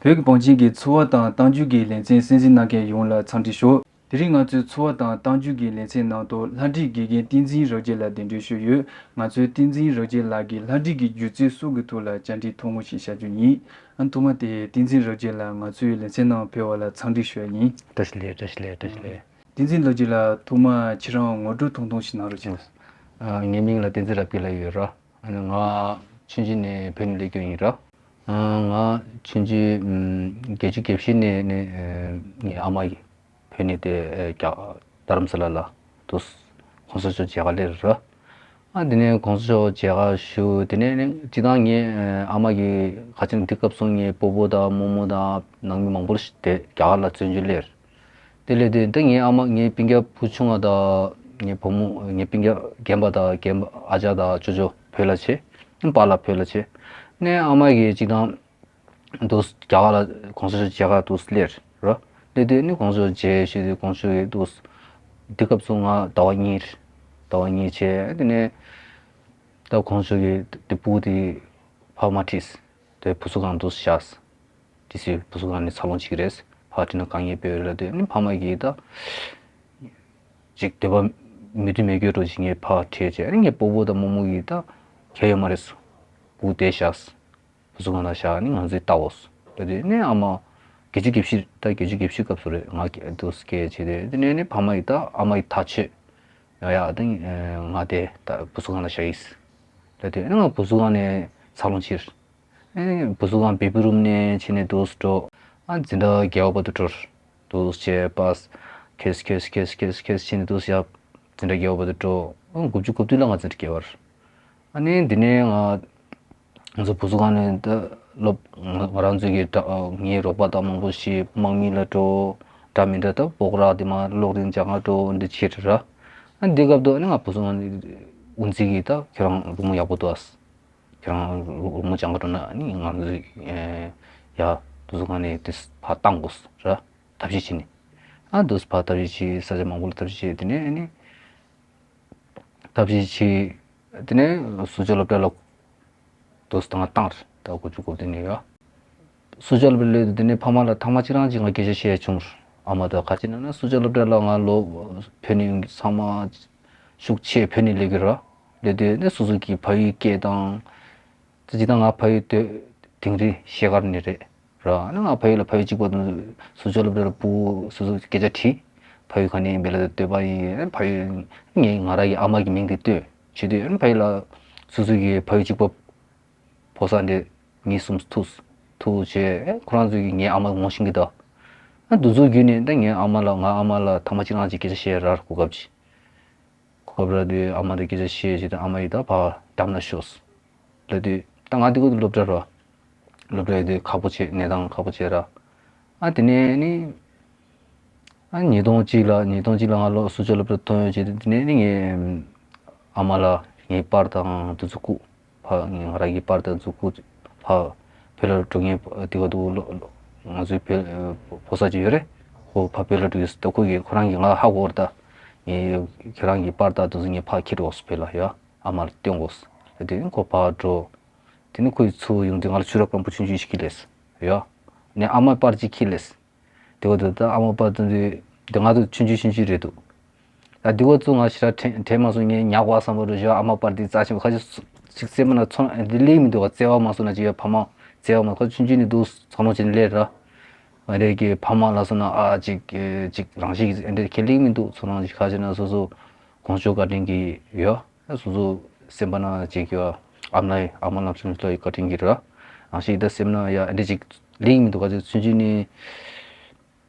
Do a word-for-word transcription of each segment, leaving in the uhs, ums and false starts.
བོད་ཀྱི་བང་ཆེན་གྱི་འཚོ་བ་དང་གཏམ་རྒྱུད་ཀྱི་ལེ་ཚན་གསན་གཟིགས་གནང་མཁན་ཡོངས་ལ་འཚམས་འདྲི་ཞུ། དེ་རིང་ང་ཚོའི་འཚོ་བ་དང་གཏམ་རྒྱུད་ཀྱི་ལེ་ཚན་ནང་དུ་ལྷ་འབྲི་དགེ་རྒན་བསྟན་འཛིན་རབ་རྒྱས་ལགས་གདན་འདྲེན་ཞུས་ཡོད། ང་ཚོས་བསྟན་འཛིན་རབ་རྒྱས་ལགས་ཀྱི་ལྷ་འབྲི་གི་སྒྱུ་རྩལ་སོགས་ཀྱི་ཐོག་ལ་བཅར་འདྲི་ཐུང་ངུ་ཞིག་བྱ་རྒྱུ་ཡིན། ཨ་ཐོག་མ་དེ་བསྟན་འཛིན་རབ་རྒྱས་ལགས་ང་ཚོའི་ལེ་ཚན་ནང་ཕེབས་པ་ལ་འཚམས་འདྲི་ཞུ་ཡ་ཡིན། བཀྲ་ཤིས་བདེ་ལེགས། བཀྲ་ཤིས་བདེ་ལེགས། བཀྲ་ཤིས་བདེ་ལེགས། བསྟན་འཛིན་རབ་རྒྱས་ལགས་ཐོག་མ་ཁྱེད་རང་ངོ་སྤྲོད་ཐུང་ཐུང་ཞིག་གནང་རོགས་བྱེད། ཨ། ངའི་མིང་ལ་བསྟན་འཛིན་རབ་རྒྱས་ལབ་ཡོད་ར། ཨ་ནི་ང་ཆུང་ཆུང་ནས་བོད་ནས་སླེབས་རྒྱུ་ཡིན་ར། ཨ། ང་ཆུང་ཆུང་ཨམ། བརྒྱད་ཅུ་གྱ་བཞི་ནས་ནས་ཨ། ངའི་ཨ་མ་ཡིས་བོད་ནས་དེ་ཨ། རྒྱ་རྡ་རམ་ས་ལ་ལ་དུ་གོང་ས་མཆོག་མཇལ་ཁ་སླེབས་ར། ཨ། དེ་ནས་གོང་ས་མཆོག་མཇལ་ཁ་ཞུ། དེ་ནས་ནི་སྤྱིར་བཏང་ངའི་ཨ། ཨ་མ་གིས་ག་ཅི་ན་དེ་སྐབས་སུ་ངའི་སྤོ་བོ་དང་རྨོ་མོ་དང་ནང་མི་མང་པོ་ཞིག་དེ་རྒྱ་གར་ལ་བཙན་བྱོལ་སླེབས། དེ་ལས་དེ་ད་ངའི་ཨ་མ་ངའི་སྤུན་ཀྱག་བུ་ཆུང་བ་དང་ངའི་བུ་མོ་ངའི་སྤུན་ཀྱག་རྒན་པ་དང་རྒན་པ་ཨ་ཅག་དང་ཅོ་ཅོ་བོད་ལ་ཆས། པཱ་ལགས་བོད་ལ་ཆས། ནས་ཨ་མ་གིས་སྤྱིར་བཏང་དུ་རྒྱ་གར་ལ་གོང་ས་མཆོག་མཇལ་ཁ་དུ་སླེབས་ར། སླེབས་དུས་ནི་གོང་ས་མཆོག་མཇལ་ཞུས་དུས་གོང་ས་མཆོག་གིས་དུ་དེ་སྐབས་སུ་ང་ཟླ་བ་གཉིས་རེད། ཟླ་བ་གཉིས་བྱས། དེ་ནས་ད་གོང་ས་མཆོག་གིས་དེ་སྤུ་གུ་དེ་ཕ་མ་ཁྲིད། དེ་བུ་གསོ་ཁང་དུ་བཞག་ཏི་སི་བུ་གསོ་ཁང་ནས་འཚར་ལོངས་བྱེད་ཀྱི་རེད། ཕར་ཁྲིད་ན་དཀའ་ངལ་དཔེ་ཡོད་ལབ་དུས་ནི་ཕ་མ་གིས་ད་ཅིག་འདོད་པ་མི་མཐུན་མེད་སྐྱོ་འགྲོ་ཅིག་ངས་ཕར་ཁྲིད་བྱས། ནི་ངའི་སྤོ་བོ་དང་རྨོ་མོ་གིས་ད་གལ་ཡོད་མ་རེད་སུ། སྤུ་གུ་དེ་བཞག་བུ་གསོ་ཁང་ནང་བཞག་ནི་ང་ཚོས་ལྟ་འོ་སུ་ལབ་དུས་ནི་ཨ་མ་བརྒྱད་ཅུ་གྱ་བཞི་ད་བརྒྱད་ཅུ་གྱ་བཞི་སྐབས་སུ་རེད། ང་སྐད་དུ་སྐད་བྱས་ཏེ་དེ་ནས་ནི་ཕ་མ་ཡིས་ད་ཨ་མ་ཡིས་ཐག་ཆོད། ཡ་ཡ་ད་ང་དེ་ད་བུ་གསོ་ཁང་ནང་བཞག་ཡིས་ལབ་དུས་ནི་ང་བུ་གསོ་ཁང་ནས་འཚར་ལོངས་ཕྱིར། ཨེ། བུ་གསོ་ཁང་བེ་བི་རུམ་ནས་ཕྱིན་ནས་དུས་སུ་འགྲོ། ཨ། འཛིན་གྲྭ་བརྒྱད་པ་བར་དུ་འགྲོ། དུས་སུ་བྱས་པ། ཁེས་ཁེས་ཁེས་ཁེས་ཁེས་ཁེས་ཕྱིན་ནས་དུས་སུ་ཡ། འཛིན་གྲྭ་བརྒྱད་པ་བར་དུ་འགྲོ། ཨ། དགུ་བཅུ་གོ་བདུན་ལ་ང་འཛིན་གྲྭ་བརྒྱད་པར། ཨ་ནི་འདི་ནས་ང་། ང་ཚོ་བུ་གསོ་ཁང་ནས་ད་སློབ་ང་རང་ཚོའི་གི་འདྲ་ངའི་རོགས་པ་དང་མང་པོ་ཞིག་དམག་མི་ལ་འགྲོ། འདྲ་མི་འདྲ་ད་སྤོག་ར་དེ་མ་གློག་རིན་སྦྱང་ག་འགྲོ་འདི་བྱེད་ར། ཨ། འདི་སྐབས་དུ་ཨ་ནི་ང་བུ་གསོ་ཁང་ནས་དབུ་འཛིན་གི་ད་ཁྱོད་རང་རུ་མོ་ཡག་པོ་འདུག་ཨ། ཁྱེད་རང་རུ་མོ་སྦྱང་ག་འགྲོ་ན་ནི་ང་ཚོ་ཡ་དུ་སུ་གང་ནས་དེ་ཕར་བཏང་དགོས་ར། ཐབས་ཤེས་བྱས་ནས། ཨ། དུ་སུ་ཕར་ཐབས་ཤེས་བྱས། ས་ཆ་མང་པོ་ལ་ཐབས་ཤེས་བྱས། དེ་ནས་ནི་ཐབས་ཤེས་བྱས། དེ་ནས་སུ་ཇོ་སློབ་གྲྭ་ལ་དུ་སུ་དང་བཏང་ར། ད་དགུ་བཅུ་གོ་བདུན་ནས་ཡ། སུ་ཇོ་སློབ་གྲྭ་ལ་དེ་ནས་ཕ་མ་ལ་ཐེངས་མ་གཅིག་རང་གཅིག་ང་སྐད་ཆ་བཤད་བྱུང་ར། ཨ་མ་ད་ག་ཅི་ན་ན་སུ་ཇོ་སློབ་གྲྭ་ལ་ང་ལོ་བོད་ནས་ཚང་མ་ཤུགས་ཆེ་བོད་ནས་སླེབས་ཀྱི་ར། སླེབས་དུས་ནས་སོ་སོ་གི་ཕ་ཡུལ་སྐད་དང་། ད་ཇི་ལྟར་ང་ཕ་ཡུལ་སྟོད་དིང་རི་ཤེལ་དཀར་ནས་རེད་ར། ཨ་ནི་ང་ཕ་ཡུལ་ལ་ཕ་ཡུལ་གཅིག་པ་དང་སུ་ཇོ་སློབ་གྲྭ་ལ་སྤུ་སོ་སོ་སྐད་ཆ་དྲིས། ཕ་ཡུལ་ག་ནས་ཡིན་པས་ལབ་དུས་སྟོད་པ་ཡིན། ཕ་ཡུལ་ངས་ང་རང་གི་ཨ་མ་གི་མིང་དེ་བཏོན་བྱེད་དུས་ཨ་ནི་ཕ་ཡུལ་ལ་སོ་སོ་གི་ཕ་ཡུལ་གཅིག་པ་ཕོ་གསར་འདི་གཉིས་གསུམ་ཐུག་ཐུག་བྱས་ཁོ་རང་ཚོ་གིས་ངའི་ཨ་མ་ངོ་ཤེས་ཀྱི་འདུག་ཨ། འདི་ཚོ་བརྒྱུད་ནས་ད་ངའི་ཨ་མ་ལ་ང་ཨ་མ་ལ་ཐེངས་མ་གཅིག་རང་གཅིག་སྐད་ཆ་བཤད་ར་གོ་སྐབས་ཅིག་གོ་སྐབས་རག་དུས་ཨ་མ་དང་སྐད་ཆ་བཤད་བྱས་ཏེ་ཨ་མ་ཡིས་ད་ཕར་འགྲམ་ལ་ཤོག་ལབ་དུས་ད་ང་དེ་གུ་སློབ་གྲྭ་ར། སློབ་གྲྭ་ཡོད་དུས་ཁག་པོ་ཆེ་གནས་སྟངས་ཁག་པོ་ཆེ་ར། ཨ་དེ་ནས་ནི། ཨ་ཉིས་སྟོང་གཅིག་ལ་ཉིས་སྟོང་གཅིག་ལ་ང་ལོ་སུ་ཇོ་སློབ་གྲྭ་ཐོན་ཡོད་བྱས་ཏེ་དེ་ནས་ནི་ངས་ཨ་མ་ལ་ངའི་པར་དང་དེ་ཚོ་བསྐུར། ཕ་ང་རང་གི་པར་དང་མཛུབ་གུ་ཕ་བོད་ལ་འགྲོ་མཁན་དེ་ག་འདུག་ལོ། ང་ཚོའི་བོད་ཕོ་གསར་ཅིག་ཡོད་རེད། ཁོ་ཕ་བོད་ལ་འགྲོ་གི་ཟེར་ད་ཁོ་གིས་ཁོ་རང་གིས་ང་ཧ་གོ་རེད་ད། ངས་ཁྱེད་རང་གི་པར་དང་དེ་ཚོ་ངས་ཕ་ཁྱེར་འོག་སུ་བོད་ལ་ཡ་ཨ་མ་ལ་སྟོན་དགོས་ཟེར་དེ་ཁོ་ཕར་འགྲོ། དེ་ནས་ཁོ་ཡི་ཚུར་ཡོང་དུས་ང་ལ་ཆུ་ར་སྐམ་པོ་ཆུང་ཆུང་ཞིག་ཁྱེར་སླེབས་ཡ། ནས་ཨ་མ་པར་ཅིག་ཁྱེར་སླེབས། དེ་བ་དུ་ད་ཨ་མ་པར་དུ་འདི་འདི་ང་དུ་ཆུང་ཆུང་ཆུང་ཆུང་རེད་འདུག་ད་འདི་བ་ཚོ་ང་ཞེ་དྲག་དྲན་དྲན་མ་སོང་། ངས་ཉག་པ་བསམ་པ་རུ་བཞག་ཨ་མ་པར་འདི་རྩ་ཆེན་པོ་ཁ་ཅིག་ཅིག་སེམས་ན་ཚོར་འདི་ལེགས་མི་འདུག་ག་བརྩེ་བ་མ་སོང་ན་ཅིག་ཡ་ཕ་མ་བརྩེ་བ་མ་ཁ་ཆུང་ཆུང་ནི་འདུག་ཚང་མ་ཅིག་ལས་ར། ང་རེ་གི་ཕ་མ་ལ་སོང་ན་ཨ་ཅིག་ཅིག་རང་ཤི་འདི་ཁས་ལེགས་མི་འདུག་ཚོར་སྣང་ཅིག་ཁ་ཅིག་ན་སོ་སོ་གོང་ཆོ་བཀའ་དྲིན་གི་ཡོད། སོ་སོ་སེམས་པ་ན་ཅིག་ཡོད། ཨ་མ་ཨ་མ་ལམ་སེང་ལོ་ཡི་བཀའ་དྲིན་གི་ར། རང་ཤི་ད་སེམས་ན་ཡ་འདི་ཅིག་ལེགས་མི་འདུག་ག་ཚོད་ཆུང་ཆུང་ནི།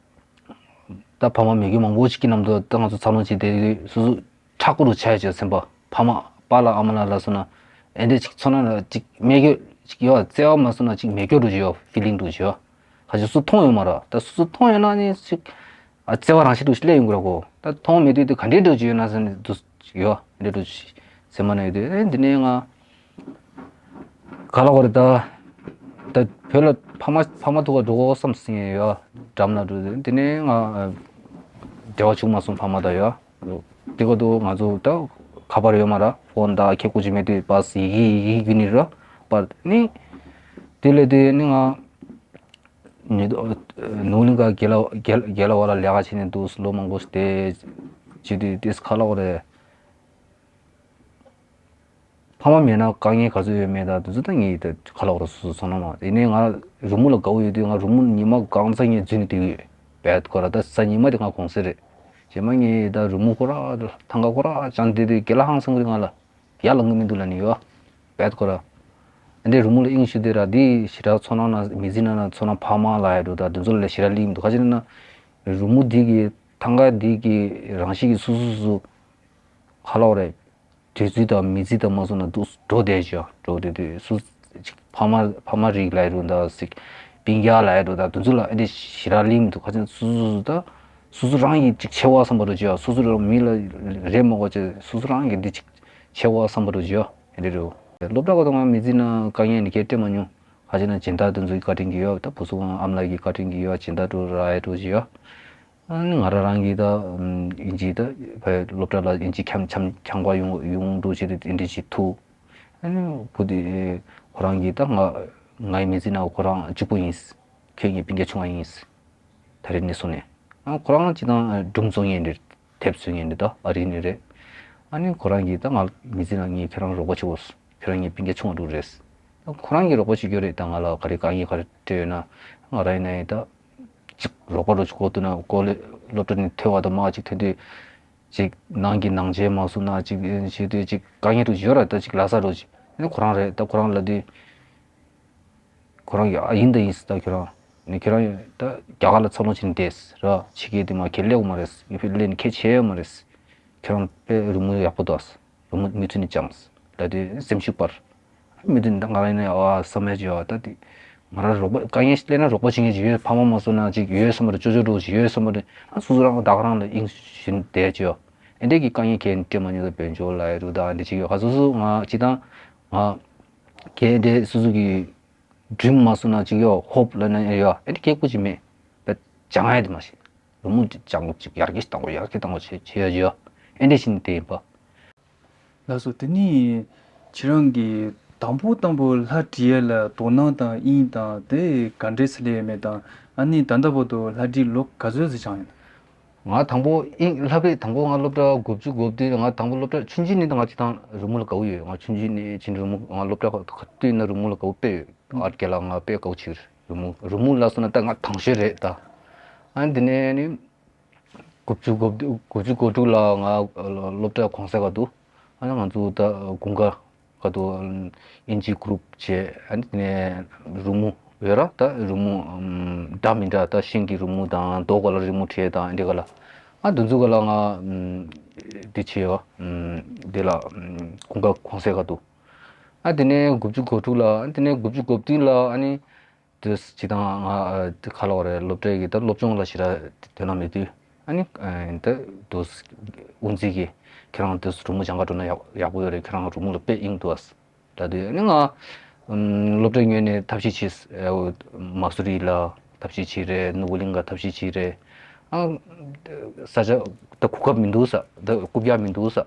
ད་ཕ་མ་མེད་མཁན་མང་པོ་ཞིག་གི་ནང་དུ་ད་ང་ཚོ་འཚར་ལོངས་བྱེད་བསྡད་དུས་སོ་སོ་མཁྲེགས་པོ་རུ་ཆགས་ཡོད་ཅེས་སེམས་པ་ཕ་མ་པཱ་ལགས་ཨ་མ་ལགས་ལ་སོང་ན་ཨེ་འདྲ་ཅིག་ཚོར་སྣང་ལ་ཅིག་མེད་སྐྱོ་ཅིག་ཡོད། བརྩེ་བ་མ་སོང་ན་ཅིག་མེད་སྐྱོ་རུ་ཅིག་ཡོད། ཕི་ལིང་རུ་ཅིག་ཡོད། ཁ་ཅིག་སུ་མཐོང་ཡོད་མ་རེད། ད་སོ་སོ་མཐོང་ཡོད་ན་ནི་ཅིག་ཨ་བརྩེ་བ་རང་བཞིན་རུ་ཞིག་སླེབས་ཡོང་གི་རེད་གོ། ད་མཐོང་མེད་དུས་དུ་ག་འདྲའི་འདྲ་ཅིག་ཡོད་ན་ཟེར་ནས་འདུག་ཅིག་ཡོད། ཨེ་འདྲ་རུ་ཅིག་སེམས་པ་ན་ཡོད་དུས་ཨེ་འདི་ནས་ང་། ག་ལ་བར་ད། ད་བོད་ལ་ཕ་མ་ཕ་མ་ཐུག་ག་འགྲོ་གོ་བསམ་སྲིད་ཡོད། འགྲམ་ལ་འགྲོ་དུས་དེ་ནས་ང་། འབྲེལ་བ་བྱུང་མ་སོང་ཕ་མ་དང་ཡོད། དེ་ག་དུ་ང་ཚོ་ད་ཁ་པར་ཡོད་མ་ར་ཕོན་ད་ཁྱེད་ཀུ་ཅི་མེད་དུས་པ་སི་ཡི་གེ་ཡི་གེ་ནི་ར་པར་ནི། དེ་ལས་དེ་ནི་ང་། ཉེ་དུ་ནོར་གླིང་ག་རྒན་ལགས་རྒན་རྒན་ལགས་བ་ལ་ལས་ཀ་བྱས་ནས་འདུག་ལོ་མང་པོ་བསྡད་བྱེད་དུས་ཏིས་ཁ་ལོག་རེད། ཕ་མ་མེད་ན་དཀའ་ངལ་ག་ཚོད་ཡོད་མེད་དང་དེ་ཚོ་ད་ངས་ད་ཁ་ལོག་རེད་སོ་སོ་ཚོར་སྣང་མ་ཡིན་ནའི་ང་རི་མོ་ལ་དགའ་བོ་ཡོད་དུས་ང་རི་མོ་ཉི་མ་གང་ཚ་ངས་འཛུལ་ནས་བསྡད་ཡོད་བས་ཁོ་ར་ད་གཟའ་ཉི་མ་དེ་ང་གུང་སེང་རེད། རྗེས་མ་ངས་ད་རི་མོ་ཁོ་ར་ཐང་ག་ཁོ་ར་ཅང་བསྡད་དུས་རྒན་ལགས་ཧང་སང་གི་རེད་ང་ལ། ཡར་ལངས་གི་མི་འདུག་ལབ་ནི་ཡོད། བད་ཁོ་ར། ཨ་འདྲའི་རི་མོ་ལ་དབྱིངས་ཞུགས་དེ་ར་འདི་ཞེ་དྲག་ཚོར་སྣང་ན་མི་ཚེ་ནང་ན་ཚོར་སྣང་འཕར་མ་ལ་ཡ་འགྲོ་ད་དེ་ཚོ་ལ་ཞེ་དྲག་སླེབས་མི་འདུག་ཁ་ཅིག་ན་རི་མོ་འདི་གི་ཐང་ག་འདི་གི་རང་བཞིན་གྱི་སུ་སུ་སུ་ཧ་ལོག་རེད། དུས་ཚོད་དང་མི་ཚེ་དང་མ་སོང་ན་འདུག་འགྲོ་བསྡད་ཤག་འགྲོ་བསྡད་དུས་སུ་ཅིག་ཕ་མ་ཕ་མ་རིགས་ལ་ཡ་འགྲོ་ད་ཅིག་སྤུན་ཀྱག་ལ་ཡ་འགྲོ་ད་དེ་ཚོ་ལ་ཨ་འདྲའི་ཞེ་དྲག་སླེབས་མི་འདུག་ཁ་ཅིག་སུ་སུ་སུ་ད་སུ་སུ་རང་གི་ཅིག་ཆེ་བ་བསམ་པ་འགྲོ་ཅིག་སུ་སུ་རང་མི་ལ་རེ་མ་དགོས་ཅིག་སུ་སུ་རང་གི་འདི་ཅིག་ཆེ་བ་བསམ་པ་རུ་བརྗོད། ཨེ་འདྲ་རུ། སློབ་གྲྭ་ཁ་ཐུག་ང་མི་ཚེ་ནང་དཀའ་ངལ་ནི་གས་སྤྲད་མ་མྱོང་། ཁ་ཅིག་ན་སྦྱིན་བདག་དེ་ཚོའི་བཀའ་དྲིན་གྱིས་ཡོད་ད་བུ་གསུམ་ཨ་མ་ལགས་ཀྱི་བཀའ་དྲིན་གྱིས་ཡོད་སྦྱིན་བདག་འགྲོ་ར་ཨེ་འགྲོ་བཞིན་ཡོད། ཨ་ནི་ང་རང་རང་གིས་ད་ཨིན་ཇི་ད་བའི་སློབ་གྲྭ་ལ་ཨིན་ཇི་འཁྱམ་འཁྱམ་འཁྱམ་པ་ཡོང་ཡོང་འགྲོ་བྱེད་དུས་ཨེ་འདྲ་ཞིག་ཐུག་ཨ་ནི་བུ་དེ་ཁོ་རང་གིས་ད་ང་ངའི་མི་ཚེ་ནང་ཁོ་རང་གཅིག་པུ་ཡིན། ཁྱོད་ངའི་སྤུན་ཀྱག་ཆུང་བ་ཡིན། ད་རེས་ནས་བཟུང་ནས། ཨ་ཁོ་རང་སྤྱིར་བཏང་སྒྲུང་རྩོམ་མཁན་རེད། དེབ་བཟོ་མཁན་རེད་ད་ཨ་རི་ནས་རེད། ཨ་ནི་ཁོ་རང་གིས་ད་ང་མི་ཚེ་ནང་ངས་ཁྱེད་རང་རོགས་པ་བྱེད་དགོས། ཁྱེད་རང་ངའི་སྤུན་ཀྱག་ཆུང་བ་འདྲ་རེད། ད་ཁོ་རང་གིས་རོགས་པ་བྱེད་རྒྱུ་རེད་ད་ང་ལ་ག་རེ་དཀའ་ངལ་ག་རེ་འཕྲད་ཡོད་ན་ང་རང་ཡིན་ན་ཡིན་ད། ཅིག་རོགས་པ་རོགས་ཅིག་དགོས་འདུག་ན་ཀོ་ལེ་སློབ་གྲྭ་ནས་ཐོན་པ་དང་མ་ཅིག་ཐོན་དུས། ཅིག་ནང་གི་ནང་ཆས་མ་བཟོ་ན་ཅིག་བྱེད་དུས་ཅིག་དཀའ་ངལ་འདྲ་ཡོད་ར་ད་ཅིག་ལྷ་ས་འདྲ་ཅིག་ཨ་ནི་ཁོ་རང་རེད་ད་ཁོ་རང་ལབ་དུས། ཁོ་རང་གིས་ཨ་ཡིན་ད་ཡིན་ཟེར་ད་ཁྱོད་རང་ནི་ཁྱོད་རང་ད་རྒྱ་གར་ལ་འཚར་ལོངས་བྱས་ནས་བསྡད་ཟེར་ར་ཕྱི་རྒྱལ་དེ་མ་ཁས་ལེན་ཡོད་མ་རེད་ཟེར་ངས་ཕར་ལེན་ཁས་བྱས་ཡོད་མ་རེད་ཟེར། ཁྱོད་རང་དཔེ་རི་མོ་ཡག་པོ་འདུག་ཟེར་རི་མོ་མུ་མཐུད་ནས་སྦྱངས་ཟེར་ད་དེ་སེམས་ཤུགས་སྤར། མུ་མཐུད་ནས་ད་ང་རང་ཡིན་ན་ཨ་བསམ་ཡས་བྱས་ཡོད་ད་དེ་ང་རང་རོགས་པ་དཀའ་ངལ་སླེབས་ན་རོགས་པ་བྱེད་མཁན་ཅིག་ཡོད་ཕ་མ་མ་བཟོ་ན་ཅིག་ཡོད་བསམ་པ་རེད་ཅོ་ཅོ་འདྲ་ཅིག་ཡོད་བསམ་པ་རེད་ཨ་སོ་སོ་རང་བདག་རང་ལ་དབྱིངས་ཞེན་བསྡད་བྱས་ཡོད། ཨེ་འདྲས་ཀྱི་དཀའ་ངལ་གས་སྤྲད་མ་མྱོང་ད་བོད་ལྗོངས་ལ་ཡ་རུ་དང་འདི་ཅིག་ཡོད་ཁ་སོ་སོ་ང་ཅི་དང་ང་གས་འདྲས་སོ་སོ་གི་སྒྲུང་མ་སོང་ན་ཅིག་ཡོད་ཧོབ་ལ་ན་ཡོད་ཨེ་འདྲས་སྐད་ཀུ་ཅིག་མེད་པ་སྦྱང་ཡ་དེ་མ་ཤེས་རི་མོ་ཅིག་སྦྱང་གོ་ཅིག་ཡར་རྒྱས་བཏང་གོ་ཡར་རྒྱས་བཏང་གོ་བྱེད་བྱེད་ཡ་ཅིག་ཡོད་ཨེ་འདྲས་ཤིན་དེ་ཡིན་པ། ལགས་སོ་དེ་ནི་ཁྱེད་རང་གིས་དང་པོ་དང་པོ་ལྷ་བྲིས་ཡས་ལ་དོ་སྣང་དང་དབྱིངས་དང་དེ་ག་འདྲས་སེ་སླེབས་ཡོད་མེད་དང་ཨ་ནི་ད་ལྟ་བར་དུ་ལྷ་བྲིས་ལོ་ག་ཚོད་ཙམ་སྦྱངས་ཡོད། ང་དང་པོ་ཨིན་ལྷ་བྲིས་དང་པོ་ང་སློབ་གྲྭ་དགུ་བཅུ་གོ་བདུན་ང་དང་པོ་སློབ་གྲྭ་ཆུང་ཆུང་ནས་ང་སྤྱིར་བཏང་རི་མོ་ལ་དགའ་བོ་ཡོད། ང་ཆུང་ཆུང་ནས་ཆུང་རི་མོ་ང་སློབ་གྲྭ་ཁ་ཐུག་ན་རི་མོ་ལ་དགའ་བོ་དཔེ་ཡོད། ཨར་ཊི་སྐོར་ལ་ང་དཔེ་དགའ་བོ་བྱེད་རི་མོ་རི་མོ་ལ་སོང་ན་ད་ང་དང་ཤོས་རེད་ད། ཨ་ནི་དེ་ནས་ནི་དགུ་བཅུ་གོ་བདུན་དགུ་བཅུ་གོ་དྲུག་ལ་ང་སློབ་གྲྭ་གོང་གསལ་ཁ་ཐུག་ཨ་ནི་ང་ཚོ་ད་དགུན་ཁ་ཁ་ཐུག་ཨིན་ཇི་གུ་རུབ་བྱས་ཨ་ནི་དེ་ནས་རི་མོ་ཡོད་ར་ད་རི་མོ་འདྲ་མི་འདྲ་ད་ཤིང་གི་རི་མོ་དང་རྡོ་ག་ལ་རི་མོ་བྲིས་དང་འདི་ག་ལ་ཨ་འདི་ཚོ་ག་ལ་ང་འདི་བྱས་ཡོད་འདི་ལ་དགུན་ཁ་གོང་གསལ་ཁ་ཐུག་ཨ་དེ་ནས་དགུ་བཅུ་གོ་དྲུག་ལ་ཨ་དེ་ནས་དགུ་བཅུ་གོ་བདུན་ལ་ཨ་ནི། དེ་སྤྱིར་བཏང་ང་དེ་ཁ་ལོག་རེད་སློབ་གྲྭའི་གི་ད་སློབ་སྦྱོང་ལ་ཞེ་དྲག་དོ་སྣང་མེད་དུས་ཨ་ནི་ད་དུ་དབུ་འཛིན་གི་ཁྱེད་རང་དེ་རི་མོ་སྦྱང་ག་འགྲོ་ན་ཡག་ཡག་པོ་ཡོད་རེད་ཁྱེད་རང་རི་མོ་ལ་དཔེ་དབྱིངས་འདུག་ཨ་ད་དུས་ཨ་ནི་ང་སློབ་གྲྭའི་ངོས་ནས་ཐབས་ཤེས་བྱས་མ་སུ་རི་ལ་ཐབས་ཤེས་བྱས་རེད་ནོར་བུ་གླིང་ག་ཐབས་ཤེས་བྱས་རེད་ཨ་ས་ཆ་ད་གོ་སྐབས་མི་འདུག་ས་ད་རྐུབ་བཀྱག་མི་འདུག་ས་ཨ་